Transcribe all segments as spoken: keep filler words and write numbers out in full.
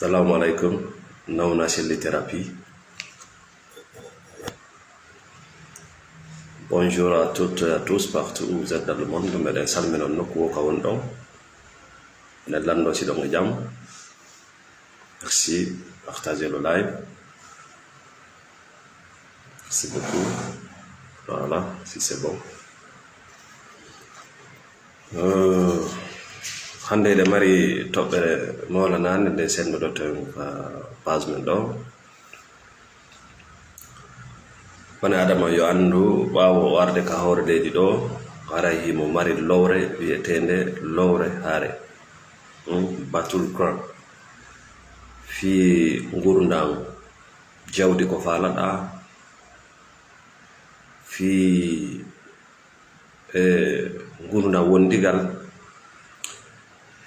Assalamu alaikum. Nauna Shelly Therapy. Bonjour à toutes et à tous, partout où vous êtes dans le monde. Meɗen salmina on nokku wo ka woni ɗon. Meɗen lanndo si ɗon e jam. Merci. Partagez le live. Merci beaucoup. Voilà, si c'est bon. Euh, hannde eɗen mari toɓɓere mawla nane nde senndoɗen ka page men ɗo. Woni Adama yo anndu ɓaawo o arde ka hoore leydi ɗo, haray himo mari lowre wi'eteende lowre hare. Hmm, battle ground. Fii ngurndan jawdi ko faalaɗaa, fii, e, ngurndan wondigal,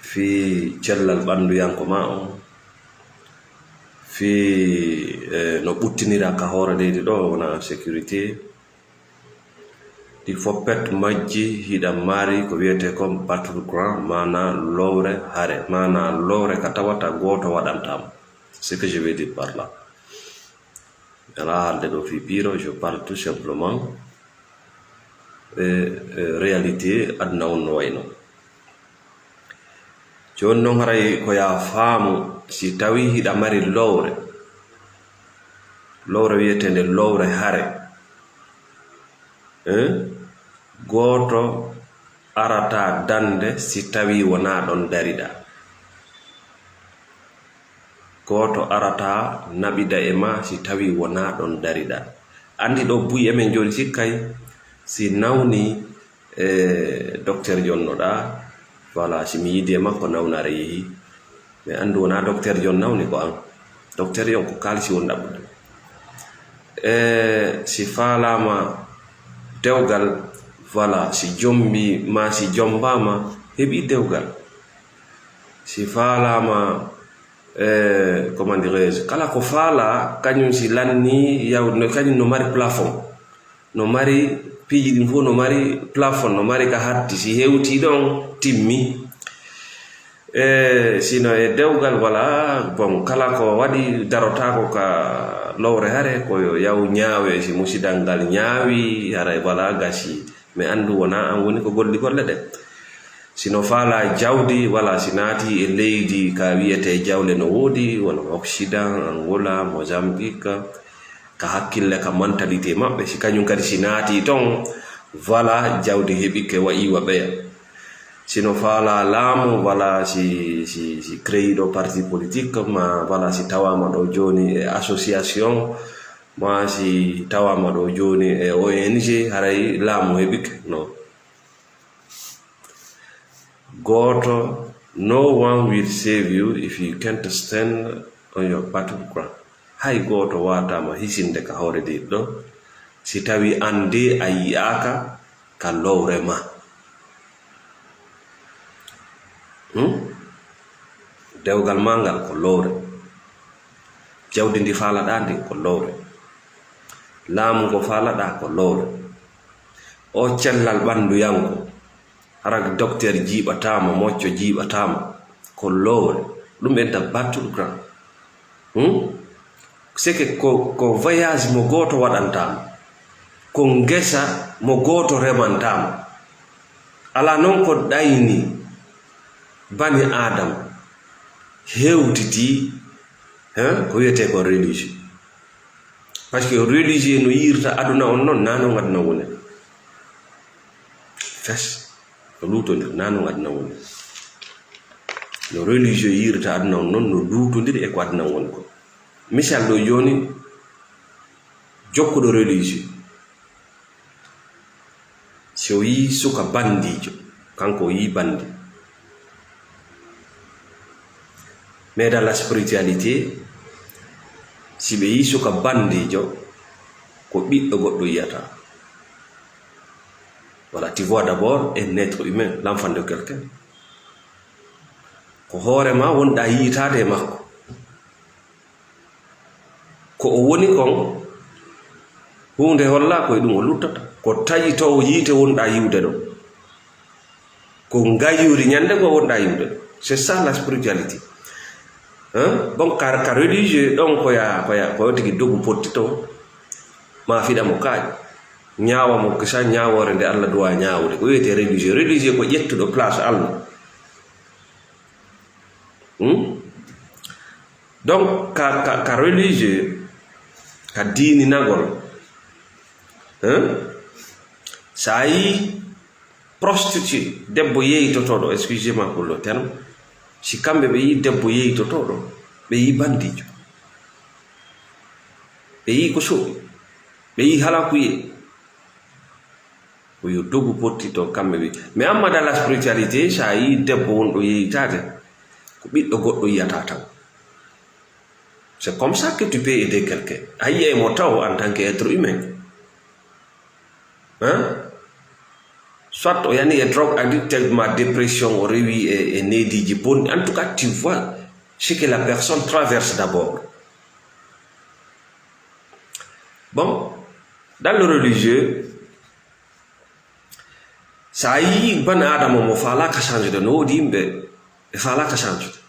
fii cellal ɓannduyanko maa on, fii, e, no ɓuttinira ka hoore leydi ɗo, wona sécurité. Ɗi foppet majji hiɗa mari ko wiyetee kon battle ground, maanaa lowre hare, maanaa lowre ka tawata gooto waɗantaa mo. Ce que je veux dire par là. Mi alaa haalde ɗo fii piiro, je parle tout simplement, e, e, réalité aduna on no wayno. Jooni non haray ko yaa faamu si tawii hiɗa mari lowre, lowre wiyeteende lowre hare, eh, gooto arataa dande si tawii wonaa ɗon dariɗaa. Gooto arataa naɓida e maa si tawii wonaa ɗon dariɗaa. Anndi ɗo buy e men jooni sikkay si nawni, e, docteur jonnoɗaa, voilà, si mi yiidi e makko nawnaare yehi. Mi anndu wonaa docteur jon nawni ko an. Docteur jon ko kaalisi woni ɗaɓɓude. E, si faalaama dewgal, voilà, si jombi maa si jombaama, heɓi dewgal. Si faalaama, e, comment dirais-je, kala ko faalaa, kañum si lanni, yaw-, no, kañum no mari plafond. No mari piiji ɗin fof, no mari plafond, no mari ka hatti. Si hewtii ɗon, timmi. E, sino e dewgal, voilà, bon, kala ko waɗi darotaako ka lowre hare, ko yo yaw ñaawe. Si musidal ngal ñaawi, haray, voilà, gasi. Mi anndu wonaa an woni ko golli golle ɗe. Sino faalaa jawdi, wala si naati e leydi ka wiyetee jawle no woodi, wano Occident, Angola, Mozambique, ka hakkille, ka mentalité maɓɓe, si kañum kadi si naati ton, voilà, jawdi heɓike wa iwa ɓeya. Sino faalaa laamu, voilà, si, si, si créiɗo parti politique, ma, voilà, si tawaama ɗo jooni e association, ma si tawaama ɗo jooni e O N G, haray laamu heɓike, no. Gooto, no one will save you if you can't stand on your battleground. Hay gooto waataama hisinde ka hoore leydi ɗo, si tawii an de a yi'aaka ka lowre ma. Hmm? Dewgal ma ngal ko lowre. Jawdi ndi faalaɗaa ndin ko lowre. Laamu ngo faalaɗaa ko lowre. O cellal ɓannduyanko, hara docteur jiiɓataa mo, mocco jiiɓataa mo, ko lowre. Ɗum en ta battleground. Hmm? C'est que ko, ko voyage mo gooto waɗantaa mo. Ko ngesa mo gooto remantaa mo. Alaa non ko ɗayni bani Aadama hewtitii, hein, ko wiyetee ko religieux. Parce que religieux no yiirta aduna on non, naa non aduna woni. Fes, no luutondir, naa non aduna woni. No religieux yiirta aduna on non, no luutondir e ko aduna woni ko. Misal ɗo jooni, jokkuɗo religieux, si o yii suka banndiijo, kanko o yii banndi. Mais dans la spiritualité, si ɓe yii suka banndiijo, ko ɓiɗɗo goɗɗo yiyata. Voilà, tu vois d'abord un être humain, l'enfant de quelqu'un. Ko hoore ma wonɗaa yiytaade e makko. Ko o woni kon, huunde hollaa ko e ɗum o luttata. Ko taƴitoowo yiite wonɗaa yiwde ɗon. Ko ngayyori ñande goo wonɗaa yiwde ɗon. C'est ça la spiritualité. Hein? Bon, ka, ka religieux ɗon ko ya, ko ya, ko tigi dogu potti to. Ma fiɗa mo kaaƴe. Ñaawa mo kisa ñaawoore nde Allah duwa ñaawude. Ko wiyetee religieux. Religieux ko ƴettuɗo place Allah. Hmm? Donc, ka, ka, ka religieux, ka diininagol. Hein? Sa yii prostituée, debbo yeeytotooɗo, excusez-moi pour le terme, si kamɓe ɓe yii debbo yeeytotooɗo, ɓe yii bandiijo. Ɓe yii ko soɓi. Ɓe yii halakuyee. Ko yo dogu potti to kamɓe ɓe. Mais amma dans la spiritualité, sa yii debbo wonɗo yeeytaade, ko ɓiɗɗo goɗɗo yiyata taw. C'est comme ça que tu peux aider quelqu'un. A yiyay mo taw en tant qu'être humain. Hein? Soit o yani e drogue addict, tellement dépression, o rewi e, e neediiji bonɗi. En tout cas, tu vois ce que la personne traverse d'abord. Bon, dans le religieux, sa yii ban Adama mo faalaaka change de, no woodi yimɓe ɓe faalaaka change de.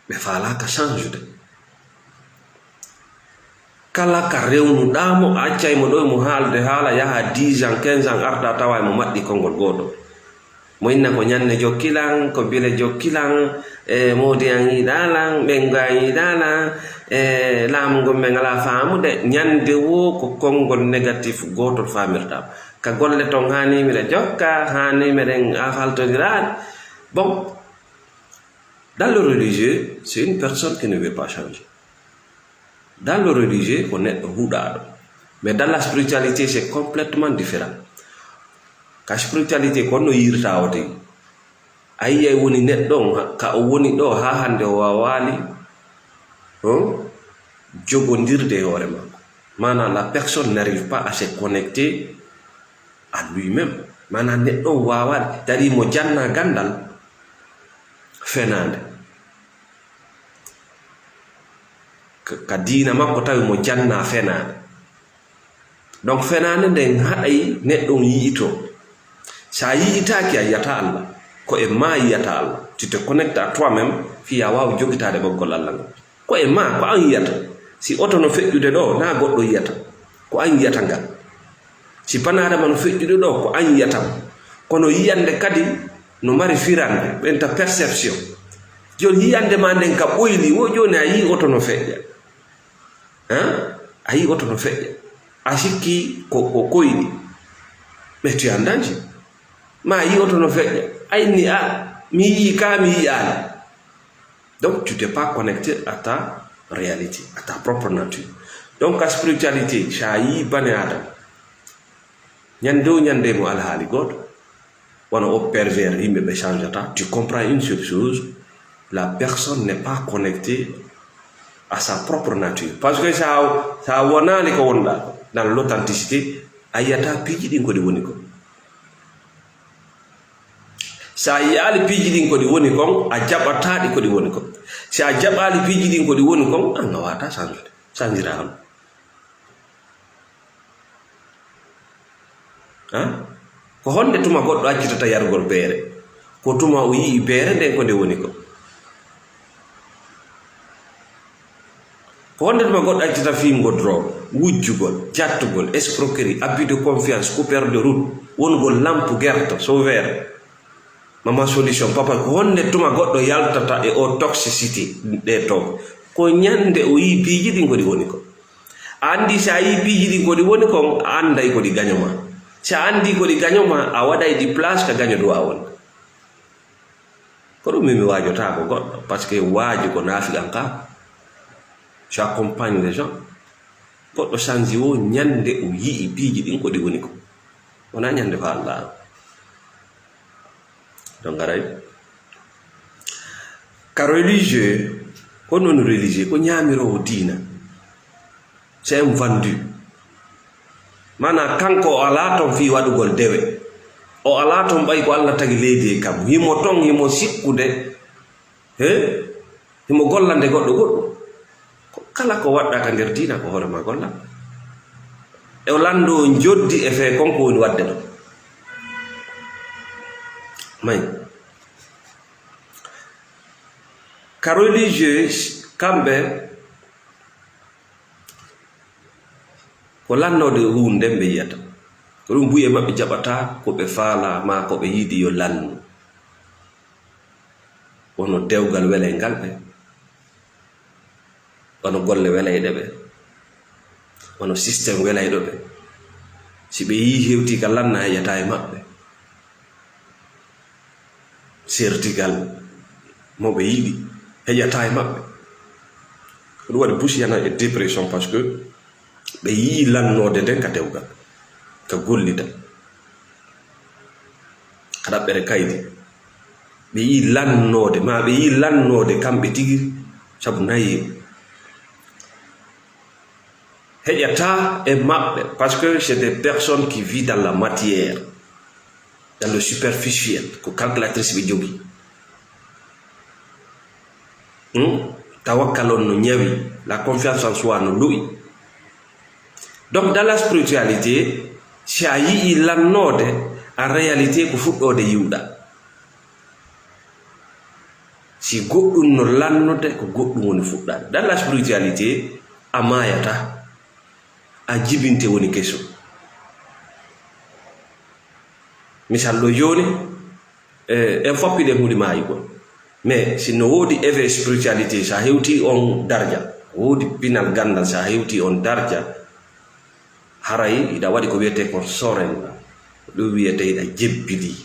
Ɓe faalaaka change de. Kala ka rewnuɗaa mo, a accay mo ɗo, mo haalde haala, yaha dix ans, quinze ans, arta tawa mo maɗɗi konngol gooto. Mo inna ko ñande jokkilan, ko bile jokkilan, e moodi an yiɗalan, ɓengo an yiɗalan, e laamu ngon ɓe ngalaa faamude. Ñande woo ko konngol négatif gootol faamirtaa. Ka golle ton haani miɗa jokka, haani meɗen a haltodiraade. Bon, dans le religieux, c'est une personne qui ne veut pas changer. Dans le religieux, ko neɗɗo huɗaaɗo. Mais dans la spiritualité, c'est complètement différent. Ka spiritualité, ko no yirta o tigi. A yiyay woni neɗɗo on, ha, ka o woni ɗo, haa hannde o waawaali, hein, jogondirde e hoore makko. Maanaam, la personne n'arrive pas à se connecter à lui-même. Maanaam, neɗɗo on waawaali, tawi mo janna ganndal fenaande. Ka, ka diina makko tawi mo janna fenaande. Donc, fenaande nden haɗay neɗɗo on yi'ito. Sa yi'itaaki, a yiyata Allah. Ko e ma yiyata Allah. Tu te connectes à toi-même, fii a waawa jogitaade ɓoggol Allah ngol. Ko e ma, ko an yiyata. Si oto no feƴƴude ɗo, na goɗɗo yiyata. Ko an yiyata ngal. Si banaadama no feƴƴude ɗo, ko an yiyata mo. Kono yiyande kadi no mari firande, ɓenta perception. Jooni yiyande ma nden ka ɓoyli, wo jooni a yii oto no feƴƴa. Hein? A yii oto no feƴƴa. A sikki ko, ko koyɗi. Mais tu es en danger. Ma a yii oto no feƴƴa. A inni, "Ah, mi yii ka, mi yiyaali." Donc, tu t'es pas connecté à ta réalité, à ta propre nature. Donc, ka spiritualité, sa yii bane Adam, ñande o ñande mo alhaali gooto. Wano o pervers, yimɓe ɓe changeata. Tu comprends une seule chose, la personne n'est pas connectée à sa propre nature. Parce que sa, sa wonaali ko wonɗa, dans l'authenticité, a yiyata piiji ɗin ko ɗi woni ko. Sa yiyaali piiji ɗin ko ɗi woni kon, a jaɓata ɗi ko ɗi woni kon. Si a jaɓaali piiji ɗin ko ɗi woni kon, an a wata changeade. Changira on. Hein? Ko honde tuma goɗɗo accitata yargol beere? Ko tuma o yi'i beere nden ko nde woni ko. Ko honde tuma goɗɗo accitata fiimgo drogue, wujjugol, jattugol, escroquerie, abus de confiance, coupeur de route, wongol lampe gerte, sauveur, mama solution, papa, ko honde tuma goɗɗo yaltata e o toxicité ɗe to? Ko ñande o yii piiji ɗin ko ɗi woni ko. A anndi si a yii piiji ɗin ko ɗi woni kon, a annday ko ɗi gaño ma. Si a anndi ko ɗi gaño ma, a waɗay ɗi place ka gaño duwa woni. Ko ɗum min mi waajotaako goɗɗo, parce que waaju ko naafiqan ka. Tu accompagnes les gens. Goɗɗo sanji wo ñande o yi'i piiji ɗin ko ɗi woni ko. Wona ñande fa Allah. Donc, aray. Ka religieux, ko non religieux, ko ñaamiroowo diina. C'est un vendu. Maanaam, kanko o alaa toon fii waɗugol dewe. O alaa toon ɓay ko Allah tagi leydi e kam. Himo toon, himo sikkude. He? Himo gollande goɗɗo goɗɗo. Ko kala ko waɗɗa ka nder diina, ko hoore ma golla. E o lanndo njoddi e fee kon ko woni waɗde ɗo. May. Ka religieux kamɓe, ko lannoode huunde nden ɓe yi'ata. Ko ɗum buy e maɓɓe jaɓata ko ɓe faalaa maa ko ɓe yiɗi yo lannu. Wano dewgal welaygal ɓe, wano golle welayɗe ɓe, wano système welayɗo ɓe. Si ɓe yii hewtii ka lanna, heƴataa e maɓɓe. Sertigal mo ɓe yiɗi heƴataa e maɓɓe. Ko ɗum waɗi Bush yana e dépression, parce que ɓe yii lannoode nden ka dewgal, ka gollida. Ka ɗaɓɓere kaydi. Ɓe yii lannoode, maa ɓe yii lannoode kamɓe tigi, sabu nayi heƴataa e maɓɓe, parce que c'est des personnes qui vivent dans la matière, dans le superficiel, ko calculatrice ɓe jogii. Hmm? Tawakkal on no ñawi, la confiance en soi no lo'i. Donc, dans la spiritualité, si a yii lannoode, en réalité, ko fuɗɗoode yiwɗa. Si goɗɗum no lannude, ko goɗɗum woni fuɗɗaade. Dans la spiritualité, a maayata, a jibinte woni keso. Misal ɗo jooni, eh, en foppi ɗen huuli maayugol. Mais si no woodi éveil spiritualité, sa hewti on darja, woodi pinal gandal, sa hewti on darja, haray hiɗa waɗi ko wiyetee kon sorenda. Ɗum wiyetee hiɗa jebbili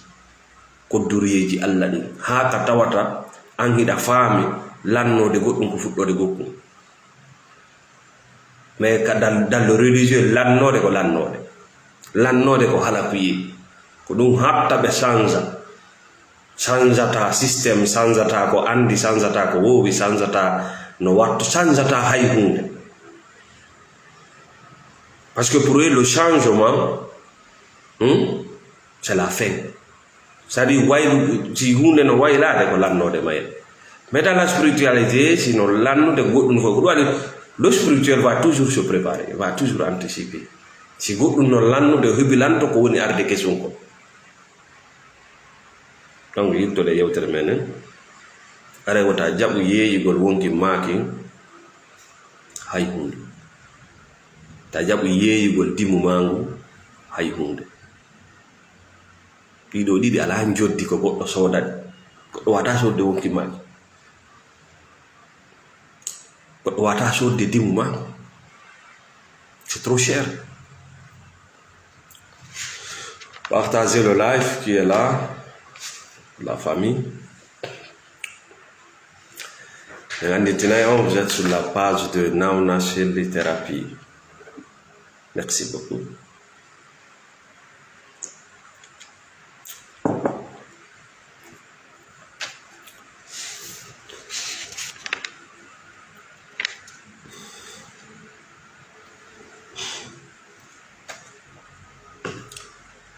kodduriyeeji Alla ɗin. Haa ka tawata an hiɗa faami lannoode goɗɗum ko fuɗɗoode goɗɗum. Mais ka dal-, dans le religieux, lannoode ko lannoode. Lannoode ko halakuyee. Ko ɗum hatta ɓe sanza. Sanzata système, sanzata ko anndi, sanzata ko woowi, sanzata no wattu, sanzata hay huunde. Parce que pour eux, le changement, hmm, c'est la fin. C'est-à-dire, waylu-, si huunde no waylaade, ko lannoode mayre. Mais dans la spiritualité, si no lannude goɗɗum fof, ko ɗum waɗi, le spirituel va toujours se préparer, va toujours anticiper. Si goɗɗum no lannude, o hebilanto ko woni arde kesum ko. Donc, yettude yewtere men nden. Aray wota jaɓu yeeyugol wonki maaki hay huunde. Ta jaɓu yeeyugol dimu maa ngu hay huunde. Ɗiɗo ɗiɗi alaa njoddi ko goɗɗo soodani. Goɗɗo wata soodde wonki maaki. Goɗɗo wata soodde dimu maa ngu. C'est trop cher. Partagez le live qui est là, la famille. Et on dit, vous êtes sur la page de Nauna Shirley Therapy. Merci beaucoup.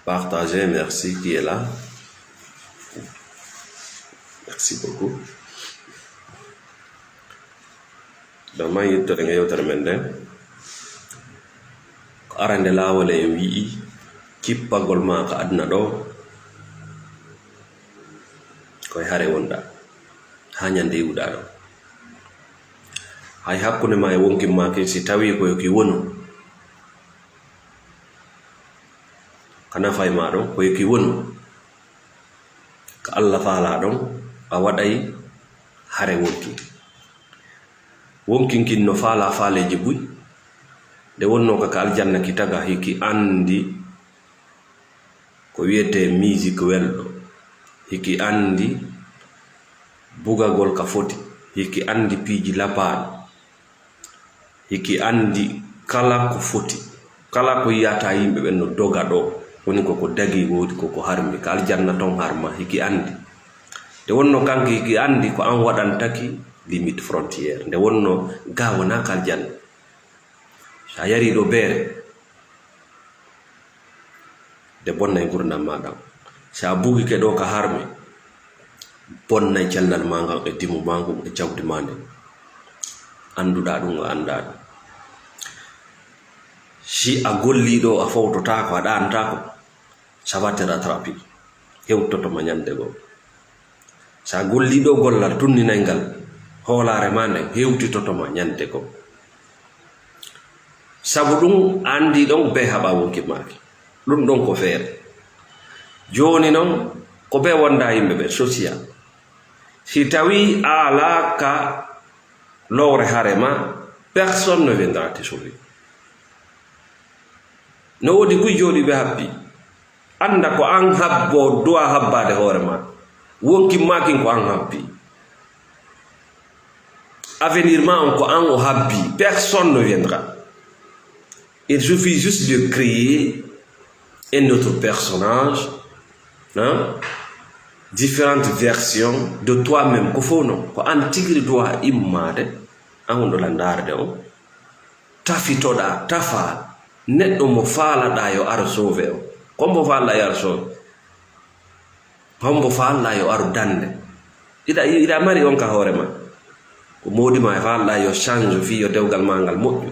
Partagez, merci qui est là. Merci beaucoup. Ɗo man yettude nga yewtere men nden. Ko arande laawol en wi'i kippagol ma ka aduna ɗo, ko e hare wonɗa, haa ñande iwɗa ɗo. Hay hakkunde ma e wonkin ma kin, si tawi ko yo ki wonu, ka nafay ma ɗon, ko yo ki wonu, ka Alla faalaa ɗon, a waɗay hare wonkin. Wonkin kin no faalaa faaleeji buy. Nde wonnoo ka, ka aljanna ki taga, hiki anndi ko wiyetee musique welɗo, hiki anndi bugagol ka foti, hiki anndi piiji lapaaɗi, hiki anndi kala ko foti, kala ko yiyata yimɓe ɓen no doga ɗo, woni ko ko dagii, woodi ko ko harmi, ka aljanna ton harma, hiki anndi. Nde wonnoo kanki hiki anndi ko an waɗantaki limite frontière, nde wonnoo ga wonaa ka aljanna. So a yarii ɗo beere, nde bonnay ngurndan maa ɗan. So a bugike ɗo ka harmi, bonnay cellal maa ngal e dimu maa ngun e jawdi maa ndin. Annduɗaa ɗum, a anndaa ɗum. Si a gollii ɗo, a fowtotaako, a ɗaantaako, ça va te rattraper. Hewtoto ma ñande goo. So a gollii ɗo gollal tunninay ngal, Hoolaare maa nden hewtitoto ma ñande goo. Sabu ɗun anndi ɗon bee haɓa wonki maaki. Ɗun ɗon ko feere. Jooni non, ko bee wonda yimɓe ɓen, social. Si tawii a alaa ka lowre hare maa, personne ne viendra te sauver. No woodi kuy jooɗiiɓe habbi. Annda ko an habbo, duwa habbaade hoore maa. Wonki maa kin ko an habbi. Avenir maa on ko an o habbi. Personne ne viendra. Il suffit juste de créer un autre personnage, hein? Différentes versions de toi-même. Ko fof non. Ko an tigiri duwa immaade. An wonɗo landaarde on. Tafitoɗaa, tafaa neɗɗo mo faalaɗaa yo ar sauver on. Ko hombo faalaɗaa yo ar sauver? Hombo faalaɗaa yo aru dande? Hiɗa, hiɗa mari on ka hoore maa. Ko moodi maa e faalaɗaa yo change fii yo dewgal maa ngal moƴƴu.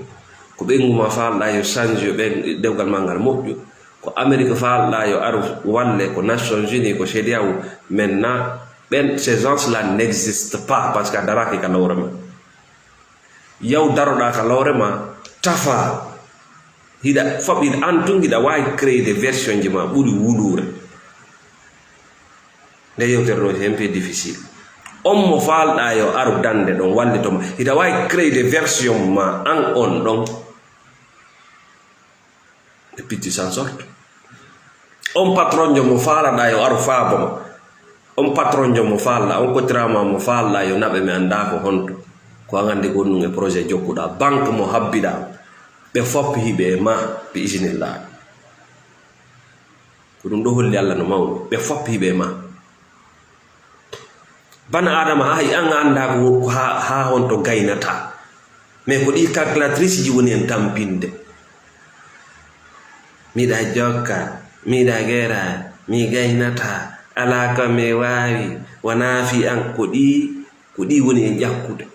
Ko ɓeyngu maa faalaɗaa yo change yo ɓe-, dewgal maa ngal moƴƴu. Ko Amérique faalaɗaa yo aru walle, ko Nations Unies, ko C E D E A O. Maintenant, ɓen, ces gens-là n'existent pas parce que a daraaki ka lowre maa. Yaw daroɗaa ka lowre maa, tafaa. Hiɗa, fop hiɗa, an tun hiɗa waawi créer des versions ji maa ɓuri wuluure. Nde yewtere ɗoo, c'est un peu difficile. On mo faalɗaa yo aru dande ɗon, wallito ma. Hiɗa waawi créer des versions maa, an on ɗon. Des petits s'en sortent. On patronjo mo faalaɗaa yo aru faabo ma. On patronjo mo faalɗaa, on kocciraa maa mo faalɗaa yo naɓe mi anndaa ko honto. Ko an anndi ko ɗun e projet jokkuɗaa. Banque mo habbiɗaa, ɓe fop hiɓe e maa, bi iznillaahi. Ko ɗun ɗoo holli Alla no mawni. Ɓe fop hiɓe e maa. Bana Aadama, hay an a anndaa ko, ko haa, haa honto gaynataa. Mais ko ɗii calculatrice ji woni en tampinde. Miɗa jokka, miɗa gera, mi gaynataa, alaa ko mi waawi, wonaa fii an. Ko ɗii, ko ɗii woni en ƴakkude.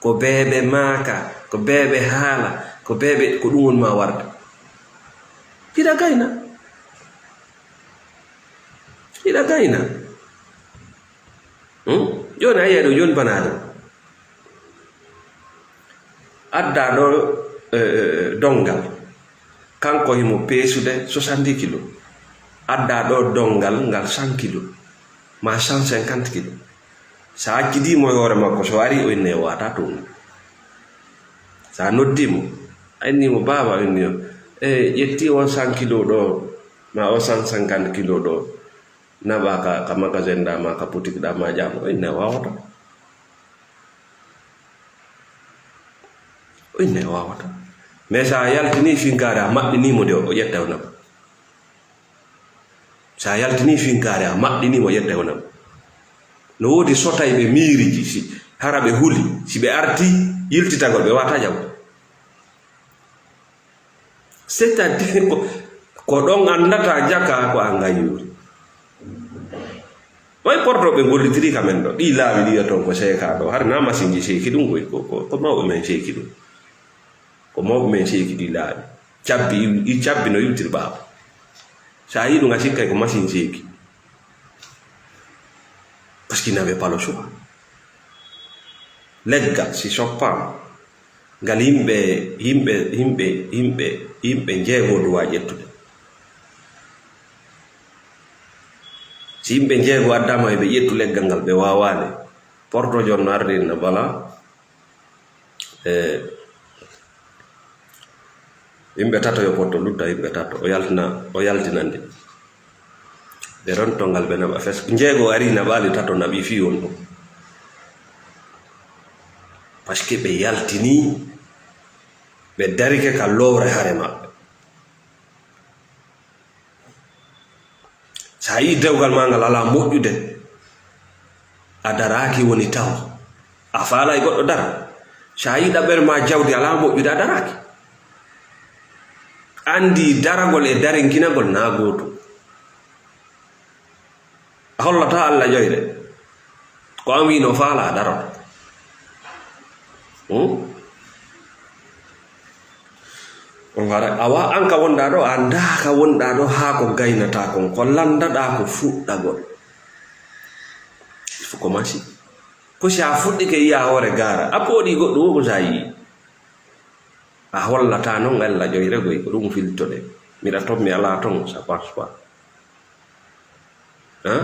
Ko beeɓe maaka, ko beeɓe haala, ko beeɓe, ko ɗun woni maa warde. Hiɗa gayna. Hiɗa gayna. Hmm? Jooni a yi'ay ɗoo, jooni banaa ɗoo. Addaa ɗoo, eh, eh, donngal. Kanko himo peesude soixante-dix kilo. Addaa ɗoo donngal ngal cent kilo. Maa cent cinquante kilo. Sa accidii mo e hoore makko, so arii, o inni o waawataa toon. Sa noddii mo, a innii mo, "Baaba," o inni o, "E, ƴettii on cent kilo ɗoo, maa o cent cinquante kilo ɗoo." Naɓaa ka, ka magasin ɗaa maa ka boutique ɗaa maa ƴaama. O inni a waawataa. O inni a waawataa. Mais sa yaltinii finkaare, a maɓɓinii mo de, o ƴetta o naɓa. Sa yaltinii finkaare, a maɓɓinii mo, ƴetta o naɓa. No woodi sotayɓe miiriji, si hara ɓe huli, si ɓe artii yiltitagol, ɓe waawataa jaɓude. C'est-à-dire ko, ko ɗon anndata jaka ko a ngayuuri. Way porto ɓe gollitiri ka men ɗo. Ɗii laawi ɗi yo ton ko seekaa ɗo. Hari na masinji seeki ɗum koy, ko, ko, ko mawɓe men seeki ɗum. Ko mawɓe men seeki ɗii laawi. Cabbi, i, i cabbi no iwtiri ɓaawo. Sa yi ɗum a sikkay ko masin seeki. Parce qu'il n'avait pas le choix. Leggal si soppaama, ngal yimɓe, yimɓe, yimɓe, yimɓe, yimɓe njeego duwa ƴettude. Si yimɓe njeego addaama e ɓe ƴettu leggal ngal, ɓe waawaali. Porto joon no ardinna bala. E yimɓe tato yo potto lutta, yimɓe tato. O yaltina, o yaltinandi. Ɓe ronto ngal ɓe naɓa fes. Njeego ari naɓaali, tato naɓi fii on ɗum. Parce que ɓe yaltinii, ɓe darike ka lowre hare maɓɓe. Sa yii dewgal maa ngal alaa moƴƴude, a daraaki woni taho. A faalaa e goɗɗo dara. Sa yii ɗaɓɓere maa jawdi alaa moƴƴude, a daraaki. Anndi daragol e darinkinagol naa gootum. A hollataa Alla ƴoyre. Ko an wii no faalaa daroto. Hmm? On hara, awa, an ka wonɗaa ɗo, a anndaa ka wonɗaa ɗo, haa ko gaynataa kon, ko lanndaɗaa ko fuɗɗagol. Il faut commencer. Ko si a fuɗɗike yiya hoore gaara, a pooɗi goɗɗo wo ko si a yii. A hollata noon Alla ƴoyre goy, ko ɗum filtoɗe. Miɗa toon, mi alaa toon, ça passe pas. Hein?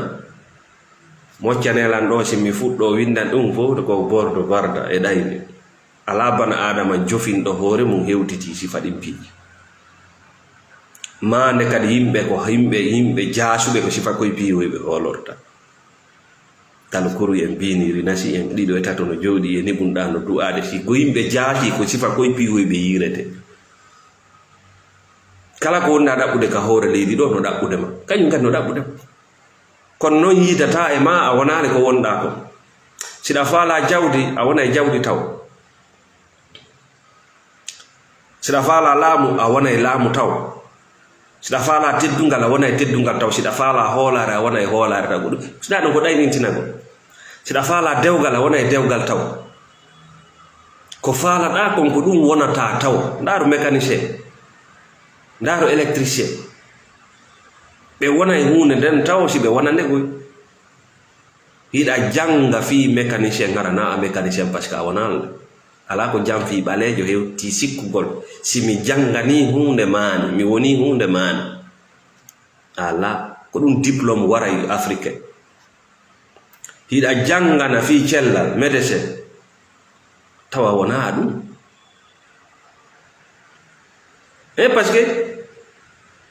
Moccane lan ɗo, si mi fuɗɗo winndan ɗum fof, ko bordo barda e ɗayne. Alaa bana Aadama jofinɗo hoore mum hewtiti sifa ɗin piiji. Maande kadi yimɓe ko yimɓe, yimɓe jaasuɓe ko sifa koye piihoy ɓe hoolorta. Talkuru en biiniri nasi en ɗiɗo e tato no jooɗi e neɓunɗaa no du'aade si ko yimɓe jaasi ko sifa koye piihoy ɓe yiirete. Kala ko wonɗaa ɗaɓɓude ka hoore leydi ɗo no ɗaɓɓude ma. Kañum kadi no ɗaɓɓude ma. Kono noon yiidataa e ma a wonaali ko wonɗaa kon. Siɗa faalaa jawdi, a wona e jawdi taw. Siɗa faalaa laamu, a wona e laamu taw. Siɗa faalaa teddungal, a wona e teddungal taw. Siɗa faalaa hoolaare, a wona e hoolaare taw. Ko ɗum, siɗa ɗum ko ɗaynintinagol. Siɗa faalaa dewgal, a wona e dewgal taw. Ko faalaɗaa kon ko ɗum wonata taw. Ndaaru mécanicien. Ndaaru électricien. Ɓe wona e huunde nden taw si ɓe wonande koy. Hiɗa jannga fii mécanicien, hara na a mécanicien parce que a wonaa ɗum. Alaa ko jam fii ɓaleejo hewti sikkugol. Si mi jannganii huunde maani, mi wonii huunde maani. Alaa, ko ɗum diplôme waray africain. Hiɗa janngana fii cellal, médecin, tawa wonaa ɗum. E parce que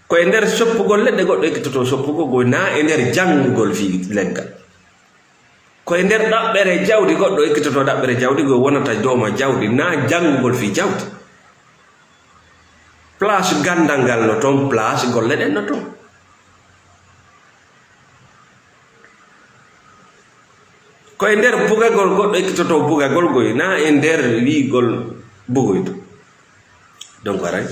ko e nder soppugol leɗɗe goɗɗo ekkitotoo soppugol, ko na e nder janngugol fii leggal. Ko e nder ɗaɓɓere jawdi goɗɗo ekkitotoo ɗaɓɓere jawdi, ko wonata dooma jawdi, na janngugol fii jawdi. Place ganndal ngal no toon, place golle ɗen no toon. Ko e nder bugagol goɗɗo ekkitotoo bugagol goy, na e nder wi'gol bugoyto. Donc, aray.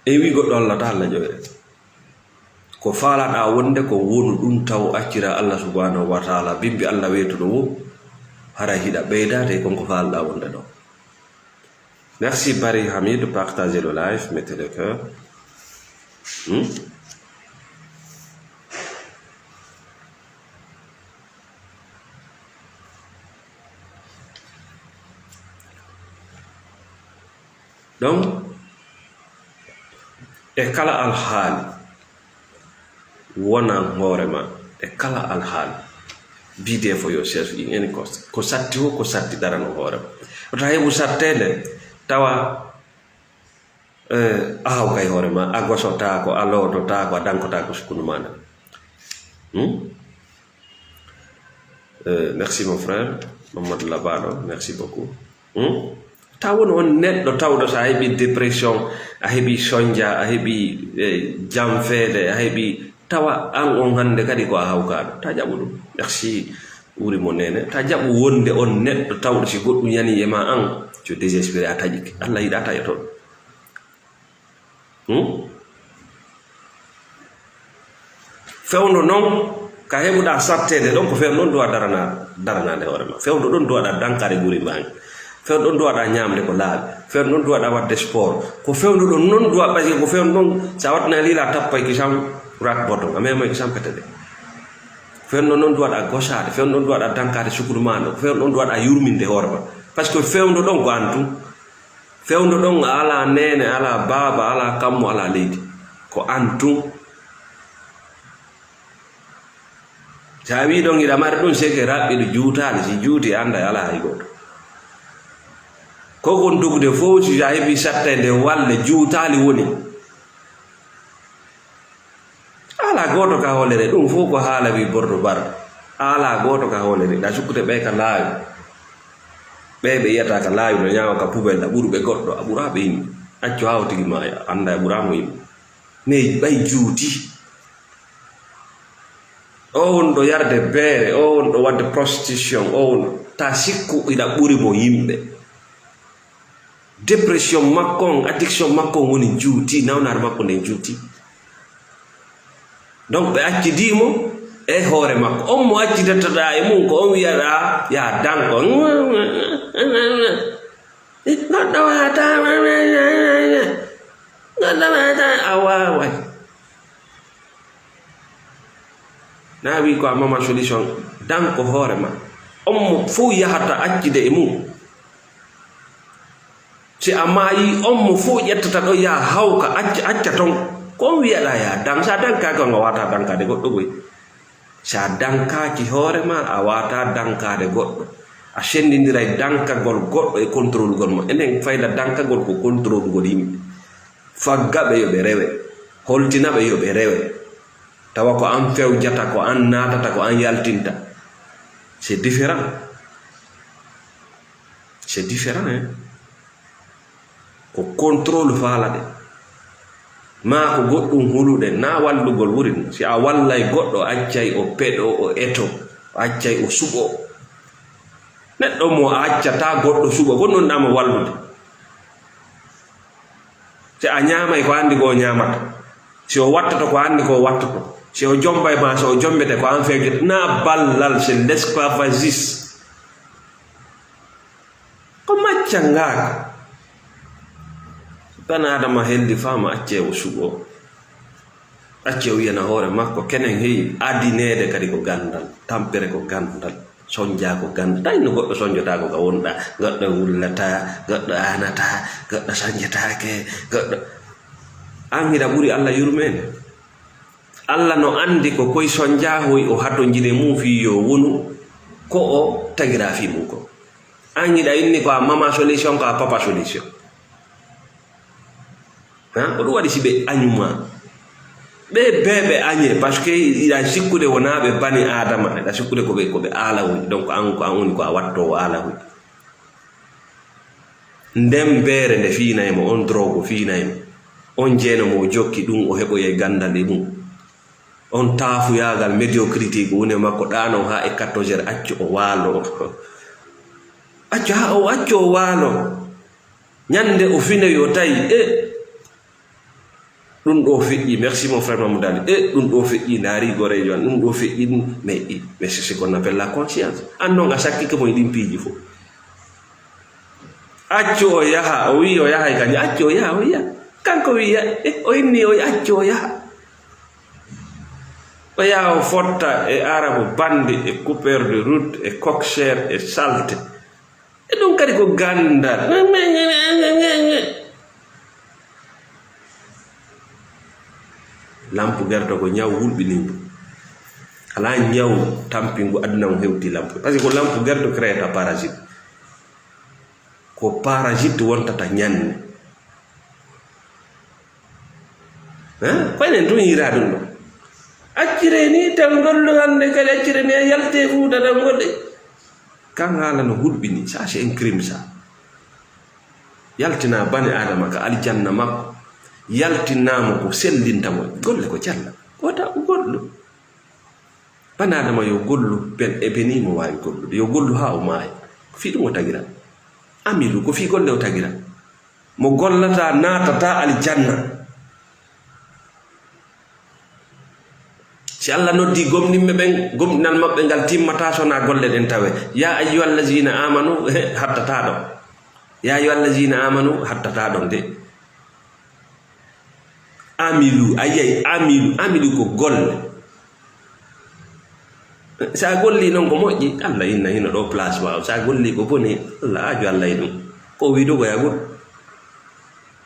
E wi goɗɗo Allah ta Allah ƴoyre. Ko faalaɗaa wonde ko wonu ɗum taw accira Allah subhanahu wa ta'ala. Bimbi Allah weetuɗo wo, haray hiɗa ɓeydaade e kon ko faalaɗaa wonde ɗo. Merci Barry Hamid, partagez le live, mettez le cœur. Hmm? Donc, e kala alhaali, wonan hoore ma e kala alhaali. Be there for yourself in any cost. Ko satti wo, ko satti darano hoore ma. Wota heɓu satteende, tawa, eh, a hawkay hoore ma, a gosotaako, a loodotaako, a dankotaako sukkundu ma nde. Hmm? Eh, merci mon frère, Mamadou Labaɗo, merci beaucoup. Hmm? Taw woni on neɗɗo tawɗo so a heɓi dépression, a heɓi sonja, a heɓi, eh, janfeede, a heɓi tawa an on hannde kadi ko a hawkaaɗo. Ta jaɓu ɗum. Merci. Wuri mo nene. Ta jaɓu wonde on neɗɗo tawɗo si goɗɗum yani e ma an, so désespéré a taƴike. Allah yiɗa taƴoto ɗum. Hmm? Fewndo noon, ka heɓuɗaa satteede ɗon, ko fewndo ɗon duwa darana-, daranaade hoore ma. Fewndo ɗon duwaɗaa dankaade guri mbaangi. Fewndo ɗon duwaɗaa ñaamde ko laaɓi. Fewndo ɗon duwaɗaa waɗde sport. Ko fewndo ɗon noon duwa, parce que ko fewndo ɗon, so a waɗɗinaa liila tappay kisam rak boton, a mema kisam kete de. Fewndo noon duwaɗaa gosaade, fewndo ɗon duwaɗaa dankaade sukuru ma ɗon, fewndo ɗon duwaɗaa yurminde hoore ma. Parce que fewndo ɗon ko an tun. Fewndo ɗon a alaa neene, alaa baaba, alaa kammu, alaa leydi. Ko an tun. Si a wii ɗon hiɗa mari ɗum, seke raɓɓiɗo juutaali, si juuti annda e alaa hay gooto. Ko kon dugude fof, si a heɓi sattay nde walde juutaali woni. Alaa gooto ka hoolere, ɗum fof ko haala wi bordo bar. Alaa gooto ka hoolere, ɗa sukkude ɓe ka laawi. Ɓe ɓe yiyata ka laawi no ñaawa ka pubel, ɗa ɓuru ɓe goɗɗo, a ɓuraa ɓe yimɓe. Accu haa o tigi maaya, annda a ɓuraa mo yimɓe. Mais ɓay juuti. O won ɗo yarde beere, o won ɗo waɗde prostitution, o won ta sikku ina ɓuri mo yimɓe. Dépression makko on, addiction makko on woni juuti, nawnaare makko nden juuti. Donc ɓe accidii mo e hoore makko. On mo accidettoɗaa e mum ko on wiyaɗaa, "Yaa danko." Goɗɗo waata, goɗɗo waata, a waaway. Na wi ko a mama solution, dan ko hoore ma. On mo fof yahata accide e mum. Si a maayi, on mo fof ƴettata ɗo yaha hawka, acca, acca ton. Ko on wiyaɗa ya dan, sa dankaaki on a wata dankaade goɗɗo goy. Sa dankaaki hoore ma, a wata dankaade goɗɗo. A senndindiray dankagol goɗɗo e contrôlugol mo. Enen fayda dankagol ko contrôlugol yimɓe. Fagga ɓe yo ɓe rewe. Holtina ɓe yo ɓe rewe. Tawa ko an fewjata, ko an naatata, ko an yaltinta. C'est différent. C'est différent, hein. Ko contrôle faalaɗe. Ma ko goɗɗum huluɗe, na wallugol wurin. Si a wallay goɗɗo, accay o peɗo, o eto, o accay o suɓo. Neɗɗo mo a accata goɗɗo suɓo, ko non ɗama wallude. Si a ñaamay ko anndi ko o ñaamata. Si o wattoto ko anndi ko o wattoto. Si o jombay ma, si o jombete ko an fewjete. Na ballal, c'est l'esclavagiste. Ko macca ngaaka. Tan Adama helli faama accee o suɓo. Accee o wiyana hoore makko, kenen heyi adineede kadi ko ganndal, tampere ko ganndal, sonjaa ko ganndal. Tawi no goɗɗo sonjotaako ka wonɗa, goɗɗo wullataa, goɗɗo aanataa, goɗɗo sonjotaake, goɗɗo. An hiɗa ɓuri Alla yurmeende. Alla no anndi ko koy sonjaa hoy o hatonjine mum fii yo wonu ko o tagiraa fii mum ko. An hiɗa inni ko a mama solution, ko a papa solution. Ha? Ko ɗum waɗi si ɓe añuma. Ɓe beeɓe añe, parce que iɗa sikkude wonaa ɓe bani Aadama, iɗa sikkude ko ɓe, ko ɓe aalahuy. Donc an, ko an woni ko a wattoowo aalahuy. Nden beere nde fiinay mo, on drogue fiinay mo. On jeeno mo o jokki ɗum, o heɓoyay ganndal e mum. On taafuyaagal, médiocrité, ko woni e makko, ɗaano haa e quatorze heures, accu o waalo. Accu haa o, accu o waalo. Ñande o finoyi o tawi, e, ɗum ɗo feƴƴi, merci mon frère Mamadou Ali, e, ɗum ɗo feƴƴi, ndaari goreejo an, ɗum ɗo feƴƴi ɗum, mais, i, mais c'est ce qu'on appelle la conscience. An noon a sakkike mo e ɗin piiji fof. Accu o yaha, o wi'i o yahay kañum, accu o yaha, o yiya. Kanko wi'i, e, o inni o accu o yaha. O yaha o fotta e Arabu bandi, e coupeur de route, e coxeur, e salte. E ɗum kadi ko ganndal. Lampu gerto ko ñaw hulɓiningu. Alaa ñaw tampingu aduna on hewti lampu. Parce que ko lampu gerto créata parasite. Ko parasite wontata ñande. Hein? Ko enen tun yiira ɗum ɗo. Accire ni tan gollu hannde kadi accire ni a yalte fuuta tan goɗɗe. Kan haala no hulɓini, ça c'est un crime ça. Yaltina bani Adama ka aljanna makko. Yaltinamo ko sellinta mo. Golle ko jalla. Wota o gollu. Bani Adama yo gollu, ben, e beni mo waawi gollude. Yo gollu haa o maaya. Ko fii ɗum o tagira. Amilu, ko fii golle o tagira. Mo gollata naatata aljanna. Si Allah noddi gomɗinɓe ɓen, gomɗinal maɓɓe ngal timmata so na golle ɗen tawe. Ya ayyuhallazina amanu, hattata ɗon. Ya ayyuhallazina amanu, hattata ɗon de. Amilu, a yiyay amilu, amilu ko golle. Sa golli noon ko moƴƴi, Allah inna hino ɗo place ma. Sa golli ko boni, Allah aaju Allah e ɗum. Ko wiido ko yagol.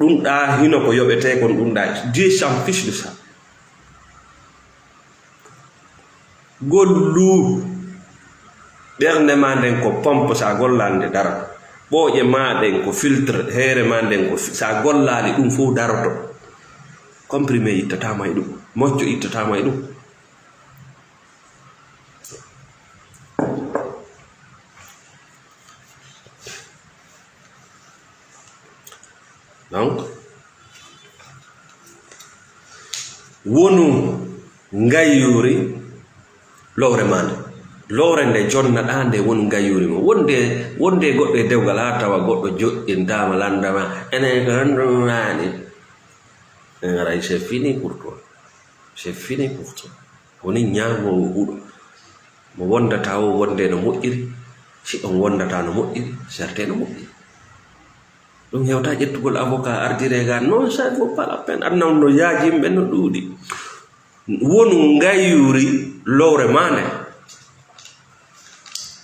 Ɗum ɗa hino ko yoɓete kon ɗum ɗa. Dieu s'en fiche de ça. Gollu. Ɓernde ma nden ko pompe, sa gollaali nde dara. Ɓooƴe ma ɗen ko filtre, heere ma nden ko fi-, sa gollaali ɗum fof daroto. Comprimé ittatama e ɗum. Mocco ittatama e ɗum. Donc, wonu ngayyuri lowre ma nde. Lowre nde jonnaɗa nde wonu ngayyuri mo. Wonde, wonde goɗɗo e dewgal haa tawa goɗɗo joɗɗintaama lanndama. Enen ko honɗum waɗi? En aray, c'est fini pour toi. C'est fini pour toi. Woni ñaagoowo huɗo. Mo wondata o wonde no moƴƴiri. Si on wondata no moƴƴiri, serte no moƴƴiri. Ɗum hewta ƴettugol avocat ardire ga. Non, ça vaut pas la peine. Aduna on no yaaji, yimɓe no ɗuuɗi. Wonu ngayyuri lowre maa nde.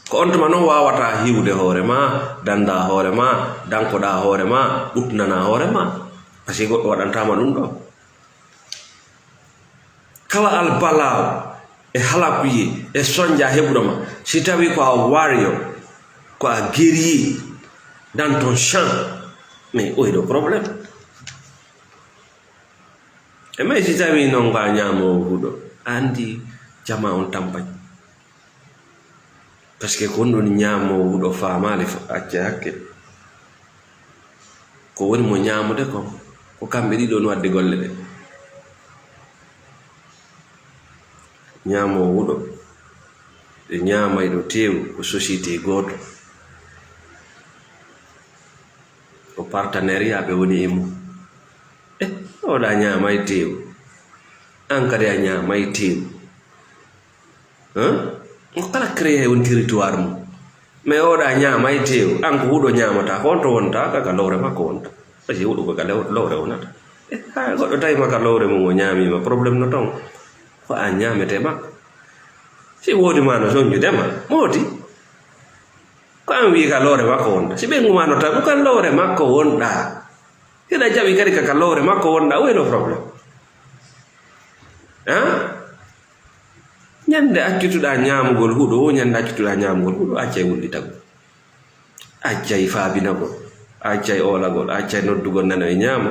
Ko on tuma noon waawata hiwde hoore maa, dannda hoore maa, dankoɗa hoore maa, ɓutnana hoore maa. Parce que goɗɗo waɗantaama ɗum ɗo. Kala albalaawo e halakuye e sonja heɓuɗo ma, si tawi ko a warrior, ko a guerrier dans ton champ, mais oyi ɗo problème. E mais si tawi noon ko a ñaamoowo huɗo, a anndi jama on tampay. Parce que ko on ɗon ñaamoowo huɗo faamaali fo, acca hakke. Ko woni mo ñaamude kon, ko kamɓe ɗiɗo no wadde golle ɗe. Ñaamoowo huɗo, e ñaamayɗo teewu ko société gooto. Ko partenariat ɓe woni e mum. Eh, oɗa ñaamay teewu. An kadi a ñaamay teewu. Hein? Ko kala créé on territoire mum. Mais oɗa ñaamay teewu. An ko huɗo ñaamata, ko on to wonta, ka, ka lowre makko wonta. Parce que huɗo ko ka lew-, lowre wonata. Eh, haa goɗɗo tawi ma ka lowre mum o ñaamima, problème no ton. Ko an ñaamete makko. Si woodi ma no soñjudema, mooti. Ko an wi'i ka lowre makko wonɗa. Si ɓe nguma no tagu ka lowre makko wonɗa. Hiɗa jaɓi kadi ka, ka lowre makko wonɗa, où est le problème? Hein? Ñande accutuɗa ñaamugol huɗo, wo ñande accutuɗa ñaamugol huɗo, accay wullitagol. Accay faabinagol. Accay oolagol. Accay noddugol nano e ñaamo.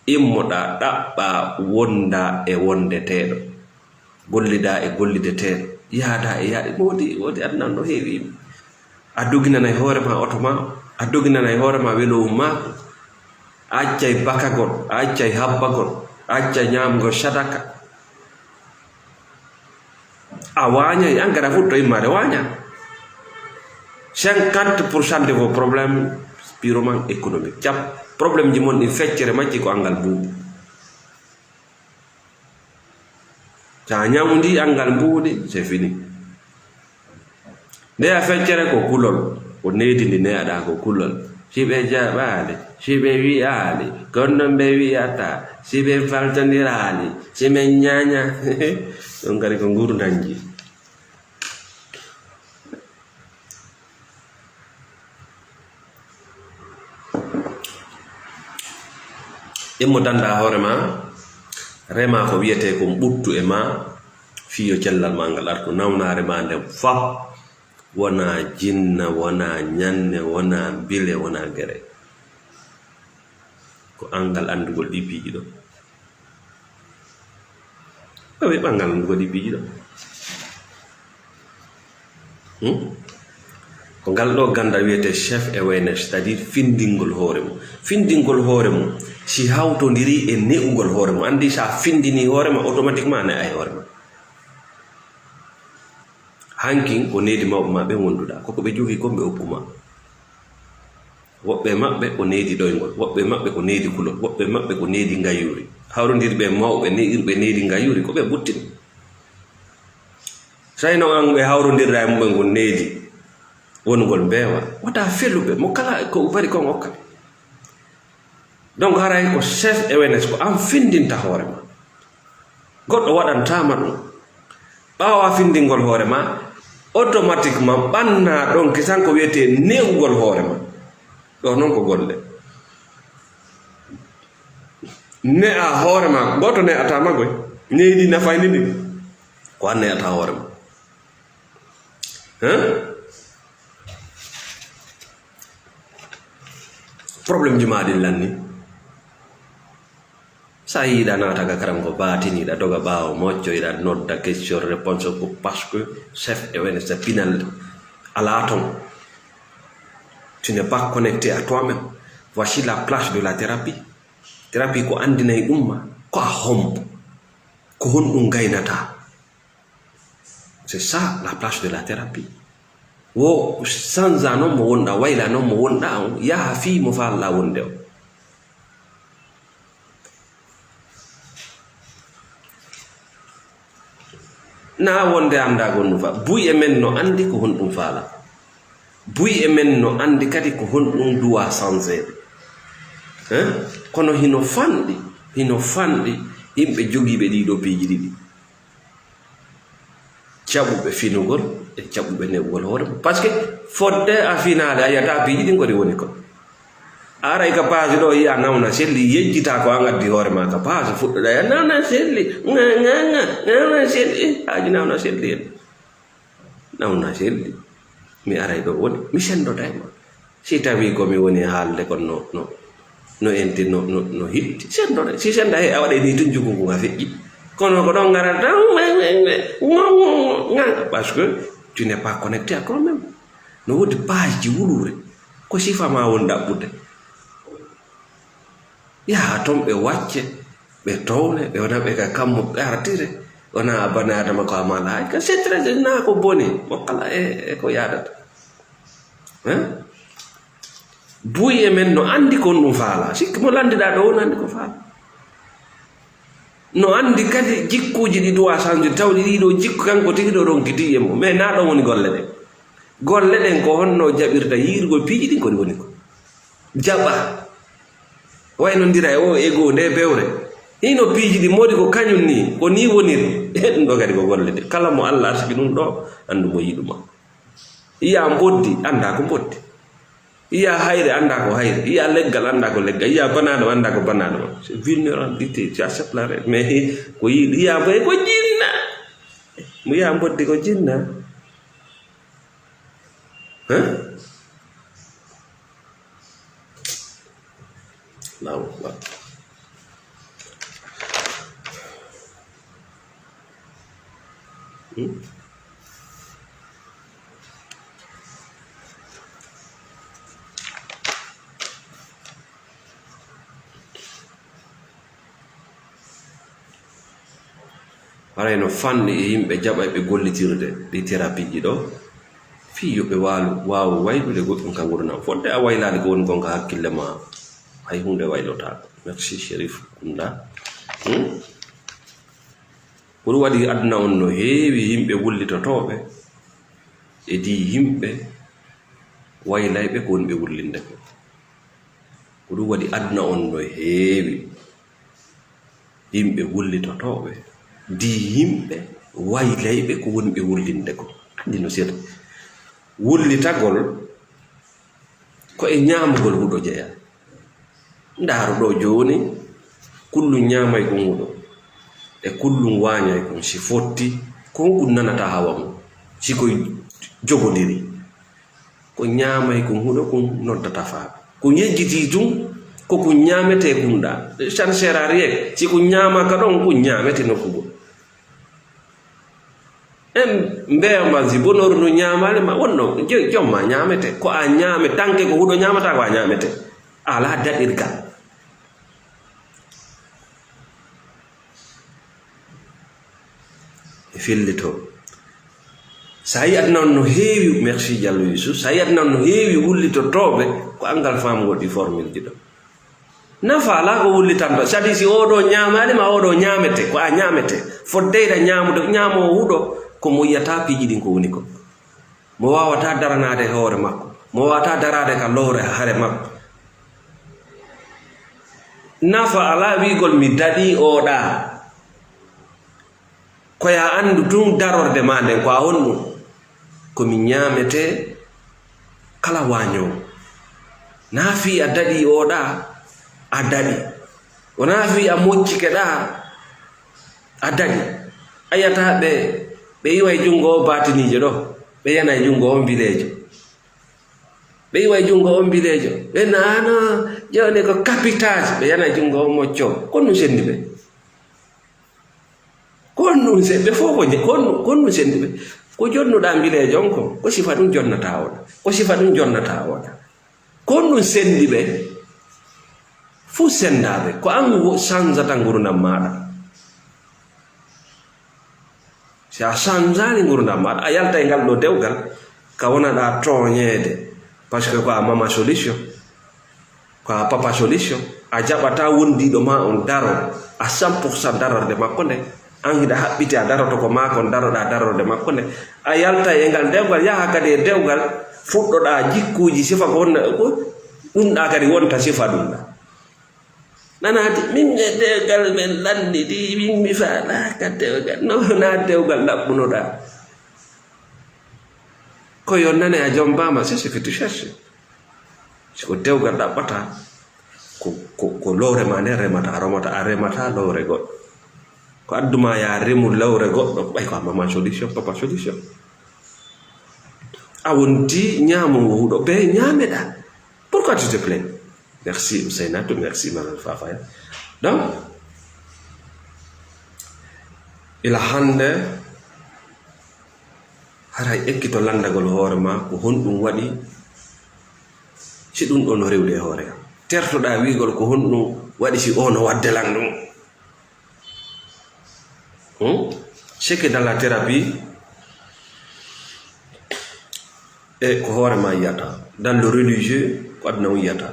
Immoɗaa, ɗaɓɓaa, wondaa e wondeteeɗo, gollidaa e gollideteeɗo, yahdaa e yahde. Moodi, woodi aduna no heewi yimɓe. A doginanay hoore maa oto maa, a doginanay hoore maa weloowu maaku, a accay bakagol, a accay habbagol, a accay ñaamgol sadaka. A waañay, an kadi a fuɗɗo immaade waaña. Cinquante pour cent de vos problèmes purement économiques. Cap, problème ji mon ɗin feccere majji ko anngal mbuuɗi. Sa ñawndi anngal mbuuɗi, c'est fini. Nde a feccere ko kulol, ko needi ndi neaɗa ko kulol. Si ɓe jaɓaali, si ɓe wi'aali, kono noon ɓe wi'ata, si ɓe faltondiraali, si ɓe ñaaña. Ɗum kadi ko nguurndam ji. Immo dannda hoore ma, rema ko wiyetee kon ɓuttu e ma, fii yo cellal ma ngal artu. Nawnaare ma nden fop, wonaa jinna, wonaa ñanne, wonaa mbile, wonaa gere. Ko anngal anndugol ɗii piiji ɗoo. Awi ɓanngal ngal waɗi piiji ɗoo. Hmm? Ko ngal ɗoo ganndal wiyetee chef awareness, c'est-à-dire findingol hoore mum. Findingol hoore mum, si hawtondirii e ne'ugol hoore mum. Anndi, so a findinii hoore ma, automatiquement a ne'ay hoore ma. Hankin ko needi mawɓe ma ɓen wonduɗaa. Ko ko ɓe jogii kon ɓe okku ma. Woɓɓe maɓɓe ko needi ɗoyngol, woɓɓe maɓɓe ko needi kulol, woɓɓe maɓɓe ko needi ngayuuri. Hawrondirɓe e mawɓe ne'irɓe needi ngayuuri, ko ɓe buttini. Sayno an ɓe hawrondirɗa e mumen ko needi wonugol mbeewa. Wata feluɓe, mo kala ko bari kon okka. Donc, haray ko self awareness, ko an findinta hoore ma. Goɗɗo waɗantaama ɗum. Ɓaawo a findingol hoore ma, automatiquement ɓannaa ɗon kisan ko wiyetee ne'ugol hoore ma. Ɗo noon ko golle. Ne'a hoore ma, gooto ne'ataa ma koy. Needi nafayni ɗin. Ko an ne'ataa hoore ma. Hein? Problème ji ma ɗin lanni. Sa yiɗa naata ga karam ko baatini, iɗa doga ɓaawo mocco, iɗa nodda question réponse ko parce que chef awareness pinal alaa ton. Tu n'es pas connecté à toi-même. Voici la place de la thérapie. Thérapie ko anndinay ɗum ma ko a hombo, ko honɗum gaynata. C'est ça la place de la thérapie. Wo sanza noon mo wonɗa, wayla noon mo wonɗa on, yaha fii mo faalɗa wonde o. Na wonde annda gonnu fa. Buy e men no anndi ko honɗum faala. Buy e men no anndi kadi ko honɗum duwa sanzeede. Hein? Kono hino fanɗi, hino fanɗi yimɓe jogiiɓe ɗii ɗoo piiji ɗiɗi. jaɓuɓe finugol e jaɓuɓe neɓugol hoore mum. Parce que fodde a finaali, a yiyata piiji ɗin koni woni kon. A aray ka page ɗo, yiya nawna selli, yejjita ko an addi hoore ma ka page, fuɗɗoɗa ya nawna selli, nga, nga, nga, nawna selli, eh, haaji nawna selli en. Nawna selli. Mi aray ɗo woni, mi sendoda e ma. Si tawi ko mi woni haalde kon no, no, no enti, no, no, no hitti, sendore. Si senda he, a waɗay ni tun jukugu nga feƴƴi. Kono ko ɗon ngarata, parce que tu n'es pas connecté à toi-même. No woodi page ji wuluure. Ko sifa ma woni ɗaɓɓude. Yaha ton ɓe wacce, ɓe towne, ɓe wona ɓe ka kammu ɓe artire. Wona a bani Adama ko a mala hay ka. C'est très, na ko boni, mo kala e, e ko yaadata. Hein? Buy e men no anndi kon ɗum faala. Sikki mo lanndiɗaa ɗo, won anndi ko faala. No anndi kadi jikkuuji ɗi duwa sanjude, tawde ɗii ɗoo jikku kanko tigi ɗo ronkitii e mum. Mais naa ɗon woni golle ɗen. Golle ɗen ko honno jaɓirta yiirgol piiji ɗin ko ɗi woni ko. Jaɓa. Waynondira e o ego nde bewre. Hino piiji ɗi moodi ko kañum ni, ko ni woniri. Ɗum ɗo kadi ko golle ɗe. Kala mo Allah arsiki ɗum ɗo, anndu mo yiɗuma. Yiya mboddi, annda ko mboddi. Yiya hayre, annda ko hayre. Yiya leggal, annda ko leggal. Yiya banaadama, annda ko banaadama. C'est vulnérabilité, tu acceptes la règle. Mais ko yi-, yiya boy ko jinna. Mo yiya mboddi ko jinna. Hein? Allahu Akbar. Hmm? Haray no fanɗi e yimɓe jaɓayɓe gollitirde ɗi terapiiji ɗo, fii yo ɓe waalu, waawu waylude goɗɗum ka ngurndan. Fodde a waylaali ko woni kon ka hakkille ma, hay huunde waylotaako. Merci, Sherif Kunda. Hmm? Ko ɗum waɗi aduna on no heewi yimɓe wullitotooɓe e dii yimɓe waylayɓe ko woni ɓe wullinde ko. Ko ɗum waɗi aduna on no heewi yimɓe wullitotooɓe, dii yimɓe waylayɓe ko woni ɓe wullinde ko. Anndi no seeɗa. Wullitagol ko e ñaamugol huɗo jeyaa. Ndaaru ɗo jooni, kullum ñaamay kon huɗo, e kullum waañay kon. Si fotti, ko honɗum nanata hawa mum, si ko jogodiri? Ko ñaamay kon huɗo kun noddata faa. Ko yejjitii tun, ko kun ñaametee kun ɗaa. Ça ne sert à rien. Si kun ñaamaaka ɗon, kun ñaametee nokku goo. En mbeya ma si bonoru ndu ñaamaali ma, wonno jo-, jom ma ñaamete. Ko a ñaame, tanke ko huɗo ñaamata ko a ñaamete. A alaa daɗirgal. E fillito. Sa yi aduna on no heewi, merci Diallo Yusuf, sa yi aduna on no heewi wullitotooɓe, ko anngal faamugol ɗi formule ji ɗo. Nafa alaa ko wullitanto. Sabi si oo ɗoo ñaamaali ma, oo ɗoo ñaamete, ko a ñaamete. Foddeyɗa ñaamude, ñaamoo huɗo, ko mo yiyata piiji ɗin ko woni ko. Mo waawataa daranaade hoore makko. Mo waawataa daraade ka lowre hare makko. Nafa alaa wiigol mi daɗii oo ɗaa. Ko yo a anndu tun darorde maa nden, ko a honɗum? Ko mi ñaametee kala waañoowo. Naa fii a daɗii oo ɗaa, a daɗi. Wonaa fii a moccike ɗaa, a daɗi. A yiyata ɓe, ɓe iwa e junngo o baatiniijo ɗo, ɓe yana e junngo o mbileejo. Ɓe iwa e junngo o mbileejo. Ɓe naano, jooni ko kapitage, ɓe yana e junngo o mocco. Ko honɗum senndi ɓe? Ko honɗum se-, ɓe fof ko je-, ko honɗum, ko honɗum senndi ɓe? Ko jonnuɗaa mbileejo on ko, ko sifa ɗum jonnataa oɗa. Ko sifa ɗum jonnataa oɗa. Ko honɗum senndi ɓe? Fuu senndaa ɓe. Ko an wo-, sanzata ngurndan maaɗa. Si a sanzaali ngurndan maaɗa, a yalta e ngal ɗoo dewgal, ka wonaɗaa tooñeede, parce que ko a mama solution. Ko a papa solution, a jaɓataa wondiiɗo maa on daro, a cent pour cent darorde makko nde, an hiɗa haɓɓiti a daroto ko maa kon daroɗaa darorde makko nde. A yalta e ngal dewgal, yaha kadi e dewgal, fuɗɗoɗaa jikkuuji sifa ko wonna, ko ɗum ɗaa kadi wonta sifa ɗum ɗaa. Nanaade, min e dewgal men lannditi, min mi faalaaka dewgal, no naa dewgal ɗaɓɓunoɗaa. Ko yo nane a jombaama, c'est ce que tu cherches. Si ko dewgal ɗaɓɓata, ko, ko, ko lowre ma nden remata, a romata, a remata lowre goɗɗo. Ko adduma ya remu lowre goɗɗo, ɓay ko a mama solution, papa solution. A wondi ñaamo huɗo ɓe ñaameɗa. Pourquoi tu te plains? Merci Ousseynatou, merci Madame Fafaya. Donc, ila hannde, haray ekkito lanndagol hoore ma, ko honɗum waɗi si ɗum ɗo no rewde e hoore am? Tertoɗaa wi'gol ko honɗum waɗi si o no waɗde lan ɗum? Hmm? Ce qui est dans la thérapie, e ko hoore ma yiyata. Dans le religieux, ko aduna on yiyata.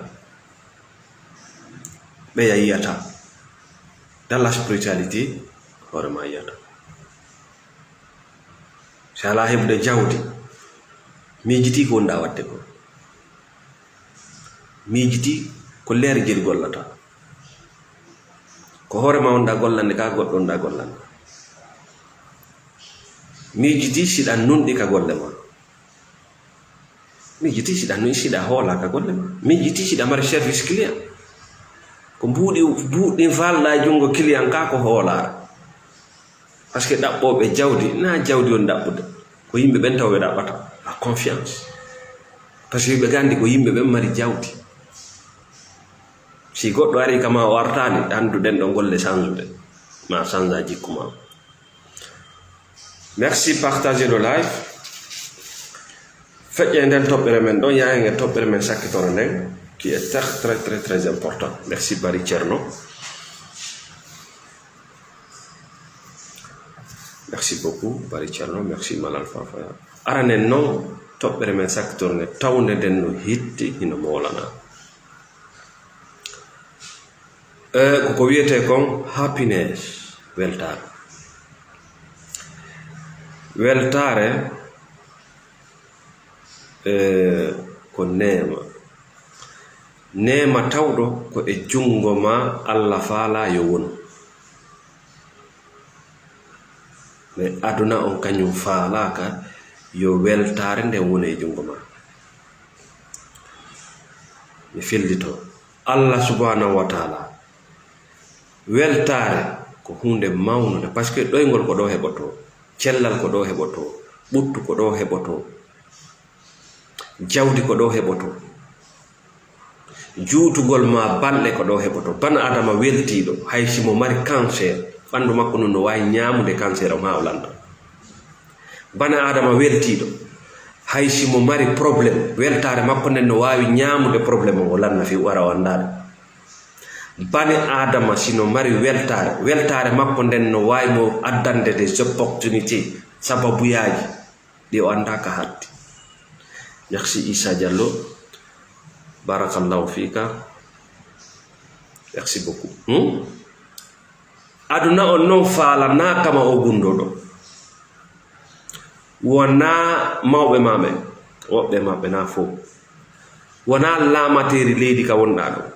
Ɓeya yiyata. Dans la spiritualité, ko hoore ma yiyata. Si alaa heɓude jawdi, miijitii ko wonɗaa waɗde ko. Miijitii ko leer jel gollata. Ko hoore ma wonɗaa gollande ka, goɗɗo wonɗaa gollande. Miijitii siɗa nunɗi ka golle ma. Miijitii siɗa nunɗi, siɗa hoolaa ka golle ma. Miijitii siɗa mari service client. Ko mbuuɗi, mbuuɗi falɗaa junngo client ka ko hoolaare. Parce que ɗaɓɓooɓe jawdi, na jawdi woni ɗaɓɓude. Ko yimɓe ɓen taw ɓe ɗaɓɓata. La confiance. Parce que ɓe gandi ko yimɓe ɓen mari jawdi. Si goɗɗo ari kama o artaani, anndu ɗen ɗon golle sanjude. Ma sanja jikku ma. Merci, partagez le live. Feƴƴe nden toɓɓere men ɗon, yahen e toɓɓere men sakkitoro nden, qui est très, très, très, très important. Merci, Bari Thierno. Merci beaucoup, Bari Thierno. Merci, Malal Fafaya. Aranen non, toɓɓere men sakkitoro nde, tawnde nden no hitti, hino moolana. E, ko ko wiyetee kon happiness, weltaare. Weltaare, e, ko neema. Neema tawɗo ko e junngo ma Alla faalaa yo wonu. Mais aduna on kañum faalaaka yo weltaare nden woni e junngo ma. Mi fillito. Alla subhanahu wa taala, weltaare ko huunde mawnunde, parce que ɗoyngol ko ɗo heɓotoo, cellal ko ɗo heɓotoo, ɓuttu ko ɗo heɓotoo, jawdi ko ɗo heɓotoo, juutugol ma balɗe ko ɗo heɓotoo. Bana Adama weltiiɗo, hay si mo mari cancer, ɓanndu makko ndun no waawi ñaamude cancer on haa o lanta. Bana Adama weltiiɗo, hay si mo mari problème, weltaare makko nden no waawi ñaamude problème on, o lanna fii wara o anndaade. Bani Adama si no mari weltaare, weltaare makko nden no waawi mo addande des opportunités, sababuyaaji ɗi o anndaa ka hatti. Merci Issa Diallo. Barakallahu fika. Merci beaucoup. Hmm? Aduna on non faalanaaka ma o gunndooɗo. Wonaa mawɓe ma ɓen, woɓɓe maɓɓe naa fow. Wonaa laamateeri leydi ka wonɗaa ɗon.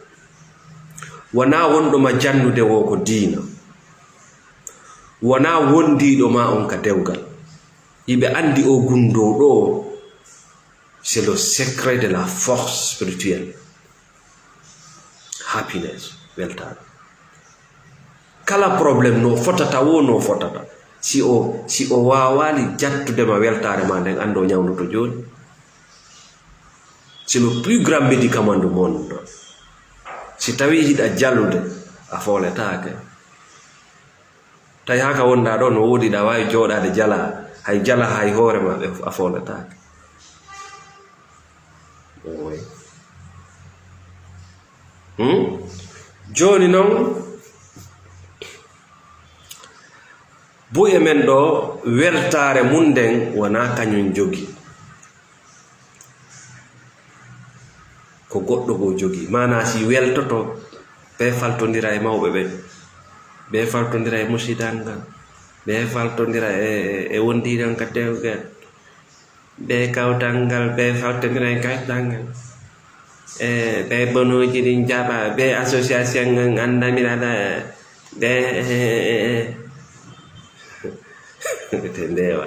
Wonaa wonɗo ma jannude woo ko diina. Wonaa wondiiɗo ma on ka dewgal. Hiɓe anndi o gunndooɗo o, c'est le secret de la force spirituelle. Happiness, weltaare. Kala problème no fotata woo, no fotata. Si o, si o waawaali jattude ma weltaare ma nden, anndu o ñawnoto jooni. C'est le plus grand médicament du monde. Si tawii hiɗa jalude, a fooletaake. Tawi haa ka wonɗaa ɗoo no woodi ɗa waawi jooɗaade jala, hay jala hay hoore ma ɓe a fooletaake. Oy. Hmm? Jooni non, bu'e men ɗoo, weltaare mun nden wonaa kañum jogi. Ko goɗɗo goo jogii. Maanaa si weltoto, ɓe faltondira e mawɓe ɓen. Ɓe faltondira e musidal ngal. Ɓe faltondira e, e, e wondiigal ka dewgal. Ɓe kawtal ngal, ɓe faltondira e kawtal ngal. E, ɓe bonuuji ɗin jaɓa, ɓe association ngan anndamira ɗa, ɓe, e, e, e. Te ndewa.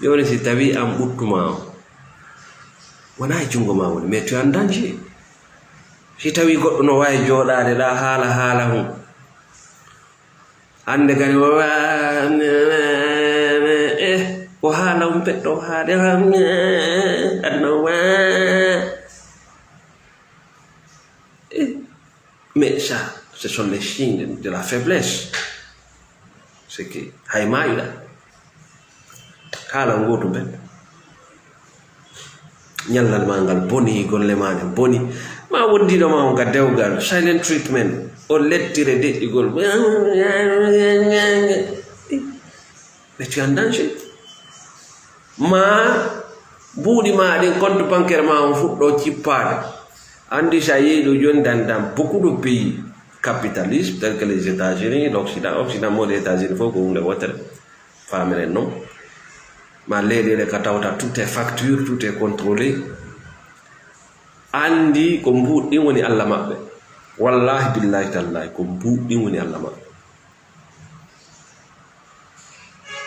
Jooni si tawi an ɓuttu ma on wonaa e junngo ma woni, mais tu es en danger. Si tawi goɗɗo no waawi jooɗaade ɗa haala haala hun, hannde kadi o wa-, eh, ko haala on peɗɗo haade, aduna o wa-, eh. Mais ça, ce sont les signes de la faiblesse. C'est que hay maayuɗa. Haala ngootu ben. Ñallal ma ngal boni, golle ma ɗen boni. Ma wondiɗo ma on ka dewgal, silent treatment. O lettire deƴƴugol. Mais tu es en danger. Ma buuɗi ma ɗin, compte bancaire ma on fuɗɗo cippaade. Anndi si a yehi ɗo jooni, dans, dans beaucoup de pays capitalistes, tels que les États-Unis, l'Occident, Occident mo les États-Unis fof ko huunde wootere. Faamiren non. Ma leyɗeele ka tawta tout est facture, tout est contrôlé. Anndi ko mbuuɗi ɗin woni Alla maɓɓe. Wallahi, billahi, tallahi, ko mbuuɗi ɗin woni Alla maɓɓe.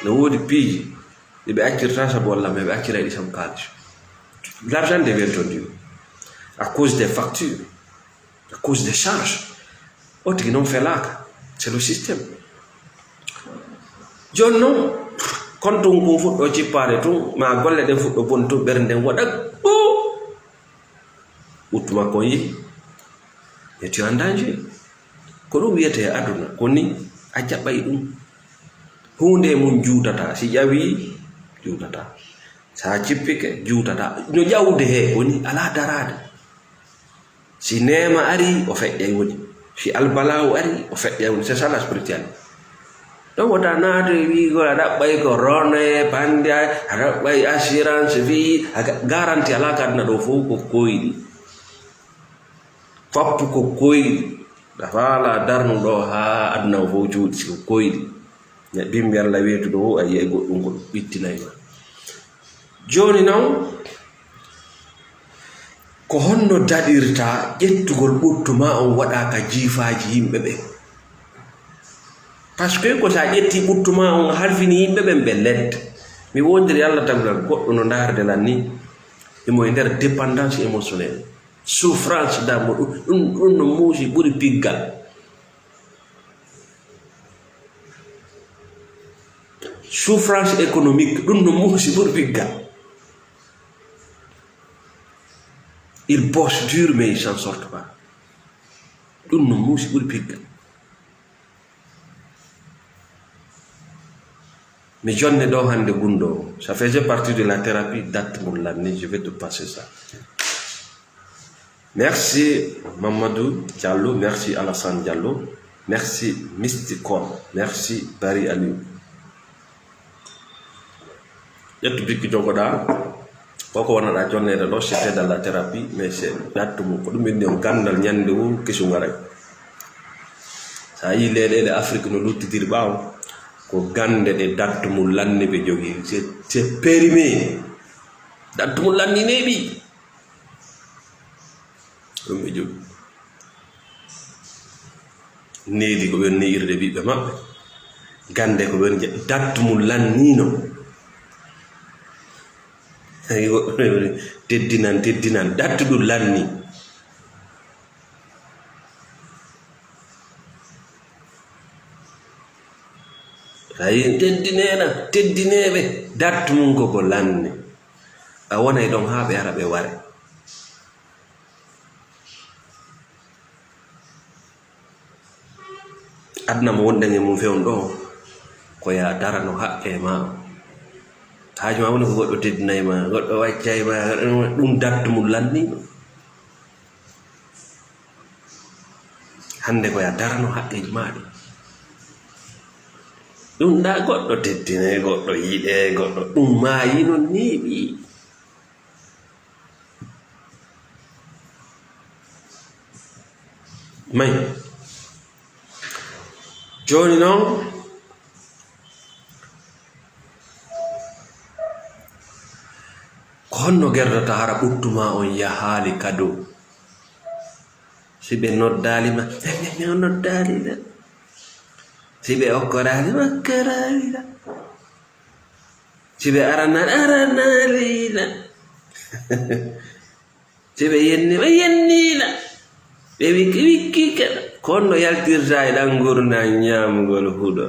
No woodi piiji ɗi ɓe accirta sabu Allah, mais ɓe accira ɗi sabu kaalis. L'argent devient tordu à cause des factures, à cause des charges. O tigi noon felaaka. C'est le système. Jooni noon, compte on kon fuɗɗo cippaade tun, ma golle ɗen fuɗɗo bonde tun, ɓernde nden waɗa ɗoo. Ɓuttu makko on yehi. Et tu es en danger. Ko ɗum wiyetee aduna, ko ni a jaɓay ɗum. Huunde e mum juutata, si ƴawii, juutata. So a cippike, juutata. No ƴawde he, woni alaa daraade. Si neema arii, o feƴƴay woni. Si albalaawu arii, o feƴƴay woni. C'est ça la spiritualité. Ɗon wota naatu e wiigol a ɗaɓɓay ko rone, bande, a ɗaɓɓay assurance vie, a ga-, garanti alaa ka aduna ɗo fof ko koyɗi. Fappu ko koyɗi. A faala darnu ɗo haa aduna o fof juuɗi, si ko koyɗi. Ne bimbi Allah weetuɗo o, a yi'ay goɗɗum ko ɓittinay ma. Jooni non, ko honno daɗirta ƴettugol ɓuttu ma on waɗa ka jiifaaji yimɓe ɓen? Parce que ko sa ƴetti ɓuttu ma on halfini yimɓe ɓen ɓe lette. Mi wondiri Allah tagulan goɗɗo no ndaarde lan ni, imo e nder dépendance émotionnelle, souffrance d'amour, ɗum, ɗum, ɗum no muusi ɓuri piggal. Souffrance économique, ɗum no muusi ɓuri piggal. Il bosse dur, mais il s'en sort pas. Ɗum no muusi ɓuri piggal. Mi jonne ɗo hannde gunndoowo. Ça faisait partie de la thérapie, date mum lanni, je vais te passer ça. Merci Mamadou Diallo, merci Alassane Diallo, merci Mysticon, merci Bari Aliou. Ƴettu bikki jogoɗa, koko wonata jonneede ɗo, c'était dans la thérapie, mais c'est date mum, ko ɗum inni on ganndal ñannde woo kesu ngaray. Sa yii leyɗeele Afrique no luttidiri ɓaawo, ko gannde ɗe date mum lanni ɓe jogii, c'est, c'est périmé. Date mum lanni neeɓi. Ɗum ɓe jogii. Needi ko ɓen ne'irde ɓiɓɓe maɓɓe. Gannde ko ɓen je-, date mum lanniino. Tawi woɓɓe teddinan, teddinan, date ɗum lanni. Tawi teddineena, teddineeɓe, date mum ko ko lanni. A wonay ɗon haa ɓe ara ɓe ware. Aduna mo wonɗen e mum fewndo ɗo, ko yaa darano haqqe ma. Haaju ma woni ko goɗɗo teddinay ma, goɗɗo waccay ma, ɗum date mum lanniino. Hannde ko yaa darano haqqeeji ma ɗi. Ɗum ɗa goɗɗo teddine, goɗɗo yiɗe, goɗɗo ɗum maayi non neeɓi. May. Jooni noon, ko honno gerdata hara ɓuttu ma on yahaali ka dow? Si ɓe noddaali ma, o noddaali la. Si ɓe okkoraali ma, okkoraali la. Si ɓe arana, arana leyla. Si ɓe yenni, ɓe yennila. Ɓe wikki, wikki kala. Ko honno yaltirta e ɗan ngurndan ñaamugol huɗo?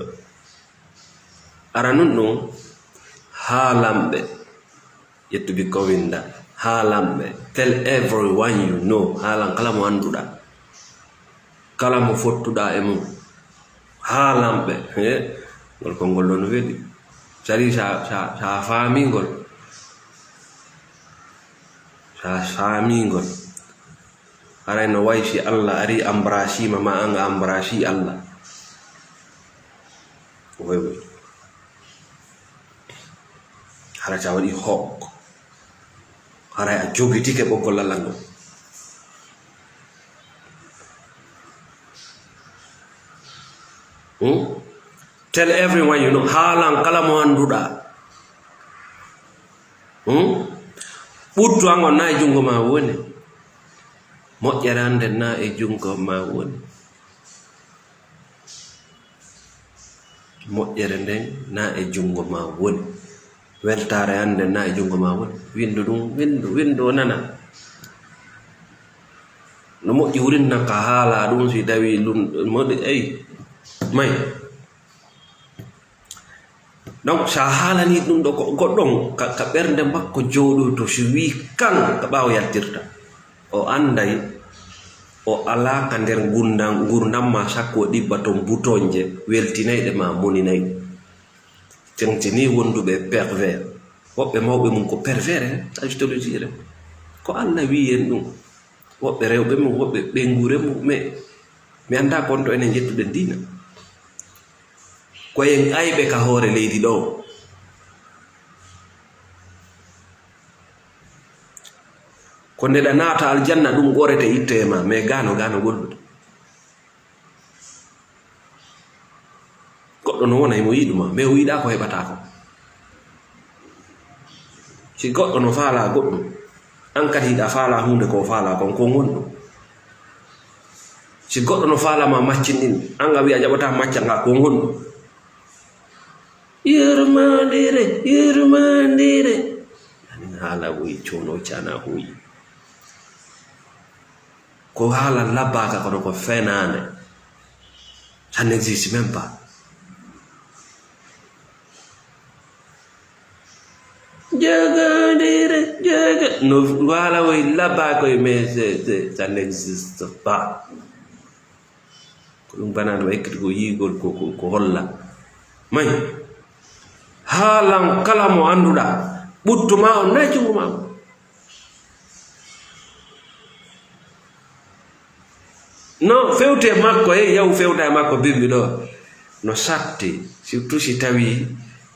Ara nun ɗum, haalan ɓe. Ƴettu ɓikkon winda. Haalan ɓe. Tell everyone you know. Haalan kala mo annduɗaa. Kala mo fottuɗaa e mum. Haalan ɓe. He? Ngol konngol ɗon weli. Sari sa, sa, sa faamii ngol. Sa faamii ngol. Haray no way si Allah ari embrassima ma an a embrassi Allah. Way way. Hara sa waɗi hok. Haray a jogitike ɓoggol Allah ngol. Hmm? Tell everyone you know. Haalan kala mo annduɗaa. Hmm? Ɓuttu an on na e junngo ma woni. Moƴƴere an nden na e junngo ma woni. Moƴƴere nden na e junngo ma woni. Weltaare an nden na e junngo ma woni. Winndu ɗum, winndu, winndu o nana. No moƴƴi wurin nan ka haala ɗum si tawi ɗum moɗi, ey, may. Donc, sa haalani ɗum ɗo ko goɗɗon ka, ka ɓernde makko jooɗoyto, si wii kan ka ɓaawo yaltirta, o annday o alaa ka nder ngurndan, ngurndan ma sakko o ɗibba ton butonje weltinayɗe ma moninayɗe. Tentini wonduɓe e pervers. Woɓɓe mawɓe mum ko pervers, he, sagitologie, he. Ko Allah wi'i en ɗum. Woɓɓe rewɓe mum, woɓɓe ɓeynguure mum, mais mi anndaa kon to enen jettuɗen diina. Ko en ayɓe ka hoore leydi ɗo. Ko nde ɗa naata aljanna, ɗum ɓorete itte e ma, mais gaano, gaano gollude. Goɗɗo no wona himo yiɗuma, mais o yiɗaa ko heɓataa ko. Si goɗɗo no faalaa goɗɗum, an kadi hiɗa faalaa huunde ko o faalaa kon, ko honɗum? Si goɗɗo no faalaa ma maccinɗin, an a wi'a jaɓataa macca nga, ko honɗum? Yurmandire, yurmandire. Anin haala woyi, coono cana hoyi. Ko haala labbaaka kono ko fenaande. Ça n'existe même pas. Jogondire, jogo-, no haala woyi labbaaka koye, mais c'est, c'est, ça n'existe pas. Ko ɗum bana no ekkiti ko yiigol ko, ko, ko holla. May, haalan kala mo annduɗaa, ɓuttu ma on na e junngo ma on. No fewte makko, e yaw fewta e makko bimbi ɗo. No satti, surtout si tawi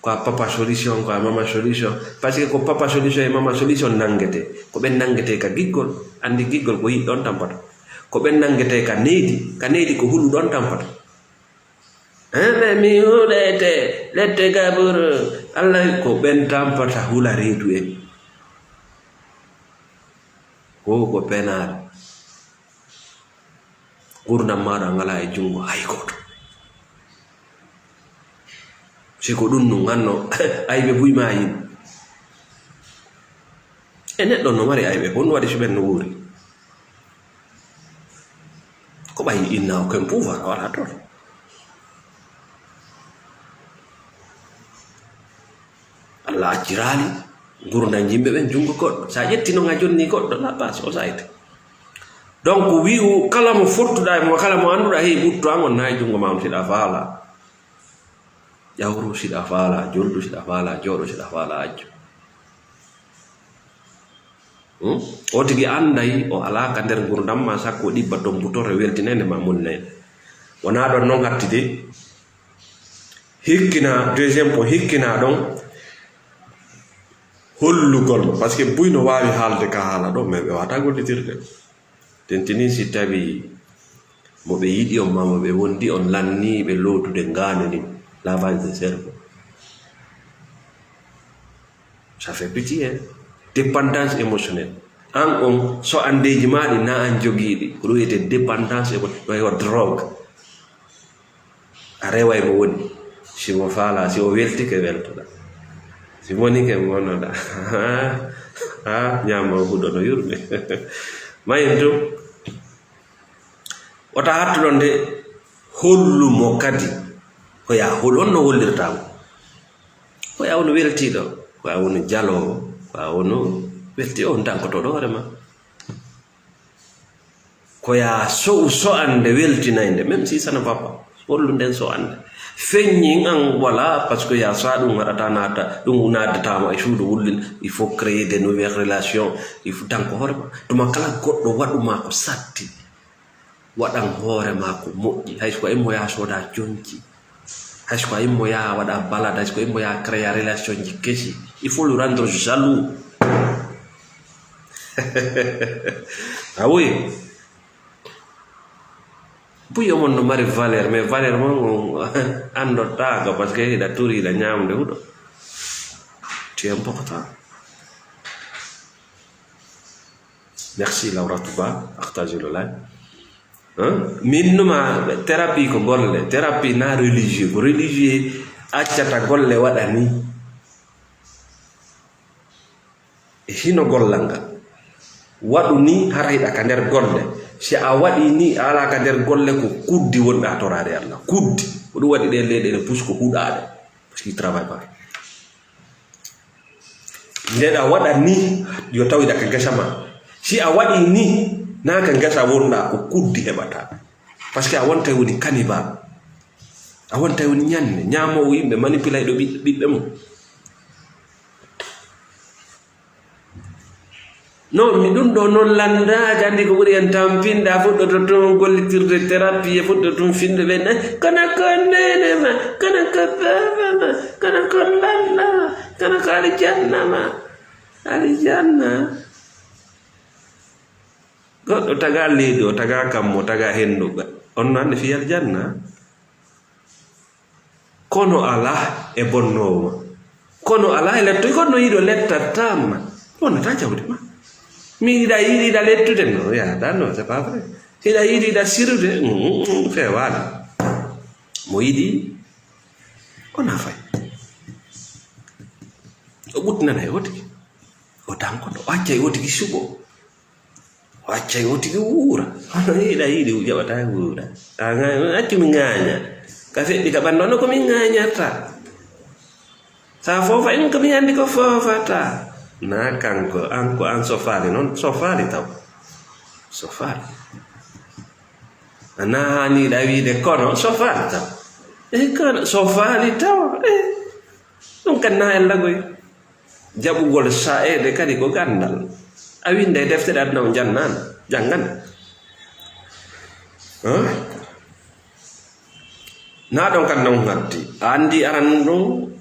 ko a papa solution, ko a mama solution. Parce que ko papa solution e mama solution nangete. Ko ɓen nangete ka giggol, andi giggol ko yiɗɗon tampata. Ko ɓen nangete ka neydi, ka neydi ko huluɗon tampata. Ene mi hulete, lette gaburu, Allah ko ɓen tampata hula reedu en. Ko ko penaare. Ngurndan maaɗa ngalaa e junngo hay gooto. Si ko ɗum nun, hanno ayɓe buy maa yin. E neɗɗo no mari ayɓe, ko ɗum waɗi si ɓen no wuuri. Ko ɓay inna o ken pouvoir, o alaa toon. Allah acciraali ngurndan yimɓe ɓen junngo goɗɗo. Sa ƴetti non a jonni goɗɗo, la base, o sayte. Donc, wi'u kala mo fottuɗaa e mo, kala mo annduɗaa, hey, ɓuttu an on na e junngo ma on, siɗa faala. Ƴawru siɗa faala, joldu siɗa faala, jooɗo siɗa faala, accu. Hmm? O tigi annday o alaa ka nder ngurndan ma, sakko o ɗibba ton butore weltinayde ma moninayde. Wonaa ɗon non hatti de. Hikkina, deuxième point, hikkina ɗon hollugol. Parce que buy no waawi haalde ka haala ɗo, mais ɓe waawataa gollitirde. Tentini si tawi mo ɓe yiɗi on, maa mo ɓe wondi on, lanniiɓe lootude ngaano nin, lavage de cerveau. Ça fait pitié, hein? Dépendance émotionnelle. An on, so anndeeji maa ɗi na an jogiiɗi, ko ɗum wiyetee dépendance émo-, ko drogue. A reway mo woni. Si mo faalaa, si o weltike, weltoɗaa. Si woni ke wonnoɗa. Ha, ha, ñaama o huɗo no yurɓe. Mayin tum. Wota hattuɗon de, hollu mo kadi. Ko ya hol on no hollirta mo. Ko ya woni weltiiɗo, ko ya woni jaloowo, ko ya woni welti on dankotoɗo hoore ma. Ko ya so'u so'ande weltinaynde, même si ça ne va pas, hollu nden so'ande. Feññin an wala, parce que ya sa ɗum haɗata naata, ɗum naaddatama e suudu wullin, il faut créer des nouvelles relations, il faut danko hoore ma. Tuma kala goɗɗo waɗu ma ko satti, waɗan hoore ma ko moƴƴi. Hay so ko immo ya sooda conci, hay so ko immo ya waɗa balade, hay so ko immo ya créer relation ji kesi, il faut le rendre jaloux. Ah oui. Buy omon no mari valeur, mais valeur mon on andottaako, parce que hiɗa turi, hiɗa ñamde huɗo. C'est important. Merci Laura Touba, partage le live. Hein? Min numa thérapie ko golle, thérapie na religieux, ko religieux accata golle waɗa ni. E hino gollal ngal. Waɗu ni hara hiɗa ka nder golle. Si a waɗi ni a ala ka nder golle ko kuddi wonɗa toraade Allah. Kuddi. Ko ɗum waɗi ɗe leyɗe ɗe pus ko huɗaade. Parce qu'il travaille pas. Nde ɗa waɗa ni, yo taw hiɗa ka gesa ma. Si a waɗi ni, na ka gesa wonɗa, ko kuddi heɓata. Parce que a wontay woni cannibal. A wontay woni ñande, ñaamoowo yimɓe, manipulayɗo ɓiɓɓe mum. Non, mi ɗum ɗo noon lanndaaka, anndi ko ɓuri en tampinde, a fuɗɗoto tun gollitirde thérapie, fuɗɗo tun finde ɓe, eh, kono ko neene ma, kono ko baaba ma, kono ko lalla ma, kono ko alijanna ma. Alijanna. Goɗɗo taga leydi, o taga kammu, o taga henndu. On no anndi fii aljanna? Kono alaa e bonnoowo ma. Kono alaa e lettoy, kono no yiɗo letta tamma. Bonnata jawdi ma. Mi yiɗa yiɗi yiɗa lettude, no yaada, non, c'est pas vrai. Hiɗa yiɗi yiɗa sirude, mm, mm, mm, feewaani. Mo yiɗi, o na fay. O ɓuttinanay o tigi. O dankoto, o accay o tigi suɓo. O accay o tigi wuura. Hono yiɗa yiɗi jaɓata wuura. A ŋa-, accu mi ŋaaña. Ka feɗɗi ka ɓandu, hono ko mi ŋaañata. Sa foofa in ko mi anndi ko foofata. Na kanko, an ko an so faali noon, so faali taw. So faali. A na haaniɗa wiide kono, so faali taw. E kono, so faali taw. E. Ɗum kan na en lagoy. Jaɓugol sa'eede kadi ko ganndal. A winnda e deftere aduna o jannaana, janngana. Huh? Na ɗon kan non ngaddi. A anndi aran ɗum,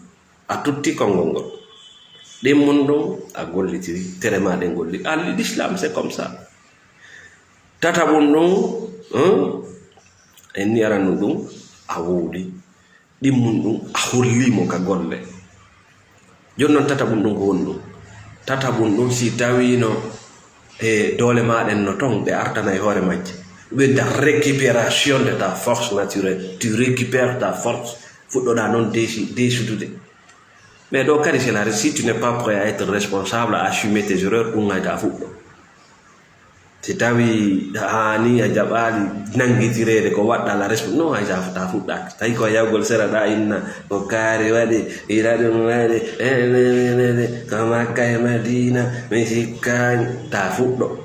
a tutti konngol ngol. Ɗimmun ɗum, a gollitiri, tere ma ɗen golli. A, l'islam, c'est comme ça. Tataɓun ɗum, huh? En ni aran ɗum, a wowli. Ɗimmun ɗum, a holli mo ka golle. Jooni noon, tataɓun ɗum ko honɗum? Tataɓun ɗum, si tawiino e doole maaɗen no ton, ɗe artana e hoore majje. Ɓe da récupération de ta force naturelle. Tu récupères ta force. Fuɗɗoɗaa noon deesi-, deesudude. Mais ɗo kadi, c'est la, si tu n'es pas prêt à être responsable, à assumer tes erreurs, ɗum ŋayta fuɗɗo. Si tawi haani a jaɓaali nanngitireede ko waɗɗa la resp-, non, hay sa fota fuɗɗaaki. Tawi ko yawgol sera ɗa inna, ko kaari waɗi, ila ɗum waɗi, eh, ne, ne, ne, ne, ko Makka e Madiina, mi sikkaani, ta fuɗɗo.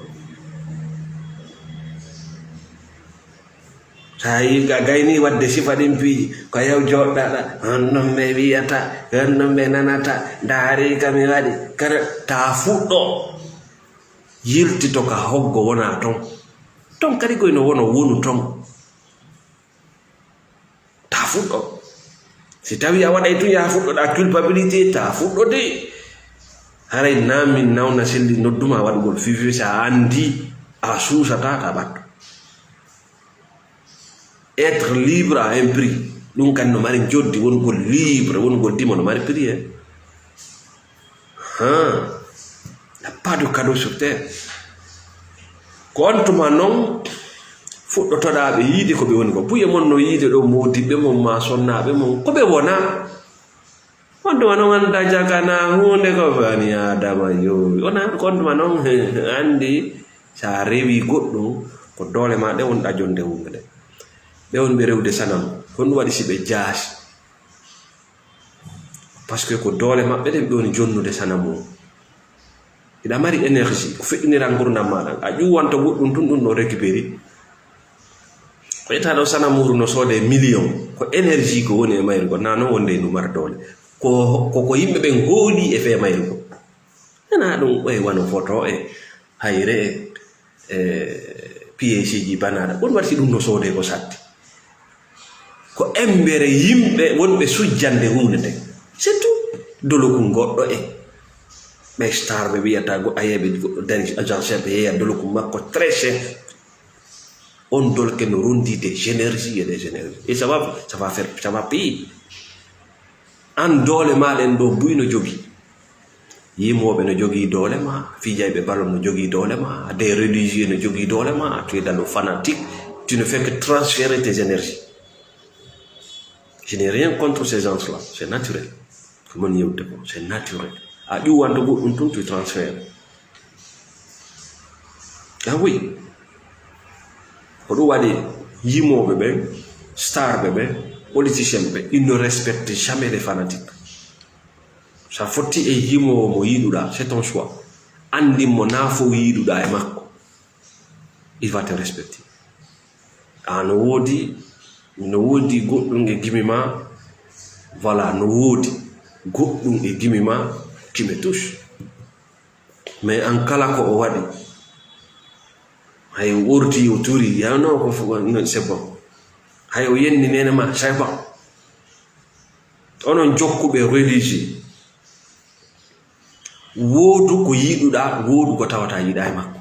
Sa yi-, a gayni waɗde sifa ɗin piiji, ko yaw jooɗɗaɗa, on ɗon ɓe wiyata, on ɗon ɓe nanata, ndaari ka mi waɗi, kara, ta fuɗɗo. Yiltito ka hoggo wona ton. Ton kadi koy no wono wonu ton. Ta fuɗɗo. Si tawi a waɗay tun ya fuɗɗoɗa culpabilité, ta fuɗɗo de. Haray na min nawna selli nodduma waɗugol fifi sa andi a suusata ta ɓatto. Être libre à un prix. Ɗum kan no mari joddi, wonugol libre, wonugol dimo no mari prix, eh. Han. Y a pas de cadeau sur terre. Ko on tuma non fuɗɗotoɗaa ɓe yiide ko ɓe woni ko. Buye mon no yiide ɗo moodiɓɓe mon ma sonnaaɓe mon. Ko ɓe wona. On tuma noon anndaa jakana huunde ko bani Aadama yoowi. On an-, on tuma noon anndi so a rewii goɗɗum, ko doole maa ɗe wonɗa jonde huunde nde. Ɓe wonɓe rewde sanam, honɗum waɗi si ɓe jaasi? Parce que ko doole maɓɓe ɗen ɓe woni jonnude sanam o. Hiɗa mari énergie, ko feƴƴiniraa ngurndan maaɗa. A ƴuwanto goɗɗum tun, ɗum ɗo récupérer. Ko ƴetta ɗo sanamuru no soodee million, ko énergie ko woni e mayru ko, na noon wonde e ndu mara doole. Ko, ko, ko yimɓe ɓen hooli e fee mayru ko. Nana ɗum, e wano photo e hayre e, e piyeesiji banaaɗa. Ɗum waɗi si ɗum no soodee ko satti. Ko embere yimɓe wonɓe sujjande huunde nden. C'est tout. Dolokun goɗɗo e ɓe star ɓe wiyata go-, a yeeɓe goɗɗo dari agence ɓe yeeya dolokun makko très cher. On dolke no rondi des énergies et des énergies. Et ça va, ça va faire, ça va payer. An doole maa ɗen ɗo buy no jogii. Yimooɓe no jogii doole maa, fijayɓe ballon no jogii doole maa, des religieux no jogii doole maa, tu es dans le fanatique, tu ne fais que transférer tes énergies. Je n'ai rien contre ces gens-là, c'est naturel. Ko mon yewde ko, c'est naturel. A ƴuwanto goɗɗum tun, tu transfères. Ah oui. Ko ɗum waɗi yimooɓe ɓen, star ɓe ɓen, politiciens ɓe, ils ne respectent jamais les fanatiques. Sa fotti e yimoowo mo yiɗuɗaa, c'est ton choix. Anndin mo na fow yiɗuɗaa e makko. Il va te respecter. A no woodi, no woodi goɗɗum e gimi ma, voilà, no woodi goɗɗum e gimi ma, tu me touches. Mais an kala ko o waɗi, hay o orti, o turi, ya non, ko fo-, non, c'est bon. Hay o yenni neene ma, c'est bon. Onon jokkuɓe religieux, woodu ko yiɗuɗaa, woodu ko tawata yiɗaa e makko.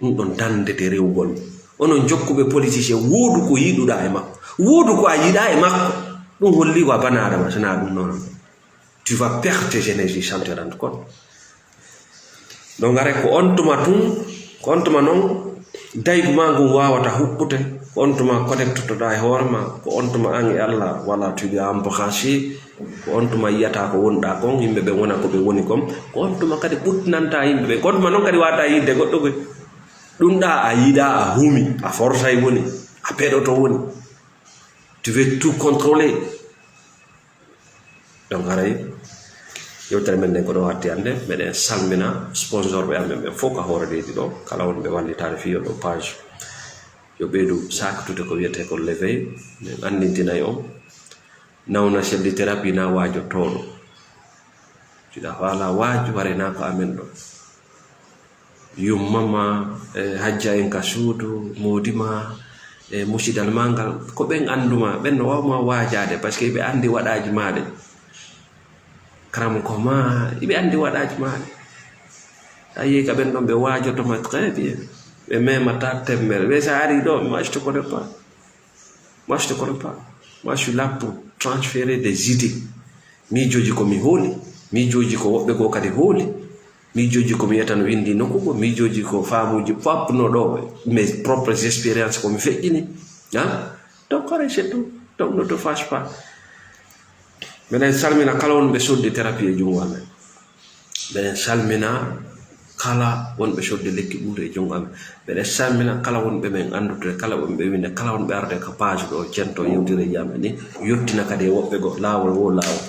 Ɗum ɗon dandete rewugol. Onon jokkuɓe politicien, woodu ko yiɗuɗaa e makko, woodu ko a yiɗaa e makko. Ɗum holli ko a bana Adama, so na ɗum noon. Tu vas perdre tes énergies sans te rendre compte. Donc, are ko on tuma tun, ko on tuma noon, daygu ma ngun waawata huɓɓude, ko on tuma connectotoɗaa e hoore ma, ko on tuma an e Allah, voilà, tu lui as embrassé, ko on tuma yiyata ko wonɗaa kon, yimɓe ɓen wona ko ɓe woni kon, ko on tuma kadi ɓuttinanta yimɓe ɓen, ko on tuma noon kadi waawata yiɗde goɗɗo koy. Ɗum ɗa a yiɗaa, a humi, a forsay woni, a peɗoto woni. Tu veux tout contrôler. Donc, haray yewtere men nden ko ɗo hatti hannde. Meɗen salmina sponsorɓe amen ɓen fof ka hoore leydi ɗo, kala wonɓe wallitaade fii oo ɗoo page, yo ɓeydu saaktude ko wiyetee ko l'éveil. Min anndintinay on, nawna selli thérapie na waajotooɗo. Siɗa faala waaju, haray na ko amen ɗo. Yumma ma, e, hajja en ka suudu, moodi ma, e, musidal ma ngal, ko ɓen annduma, ɓen no waaw ma waajaade, parce que ɓe anndi waɗaaji maaɗe. Karamoko ma, iɓe anndi waɗaaji maaɗe. A yii ka ɓen ɗon, ɓe waajoto ma très bien. Ɓe memata temmere. Ɓe sa ari ɗo, moi, je te connais pas. Moi, je te connais pas. Moi, je suis là pour transférer des idées. Miijooji ko mi hooli. Miijooji ko woɓɓe goo kadi hooli. Miijooji ko mi yiyata no winndi nokku goo. Miijooji ko faamuuji fappuno ɗo, mes propres expériences ko mi feƴƴini. Hein? Donc, haray c'est tout. Donc, ne te fâche pas. Meɗen salmina kala wonɓe sodde thérapie e junngo amen. Meɗen salmina kala wonɓe sodde lekki ɓuure e junngo amen. Meɗen salmina kala wonɓe men anndude, kala wonɓe winde, kala wonɓe arde ka page ɗo, cento yewtire e amen ni, yottina kadi e woɓɓe goo, laawol wo laawol.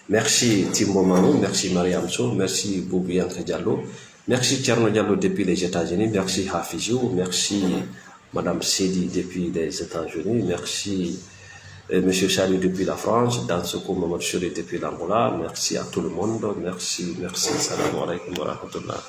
Merci Timbo Mamu, merci Mariam Sow, merci Boubou Yanka Diallo, merci Thierno Diallo depuis les États-Unis, merci Hafizou, merci Madame Sedi depuis les États-Unis, merci, euh, Monsieur Sali depuis la France, Dansoko Mamadou Sori depuis l'Angola, merci à tout le monde, merci, merci, salam alaikum wa rahmatullah.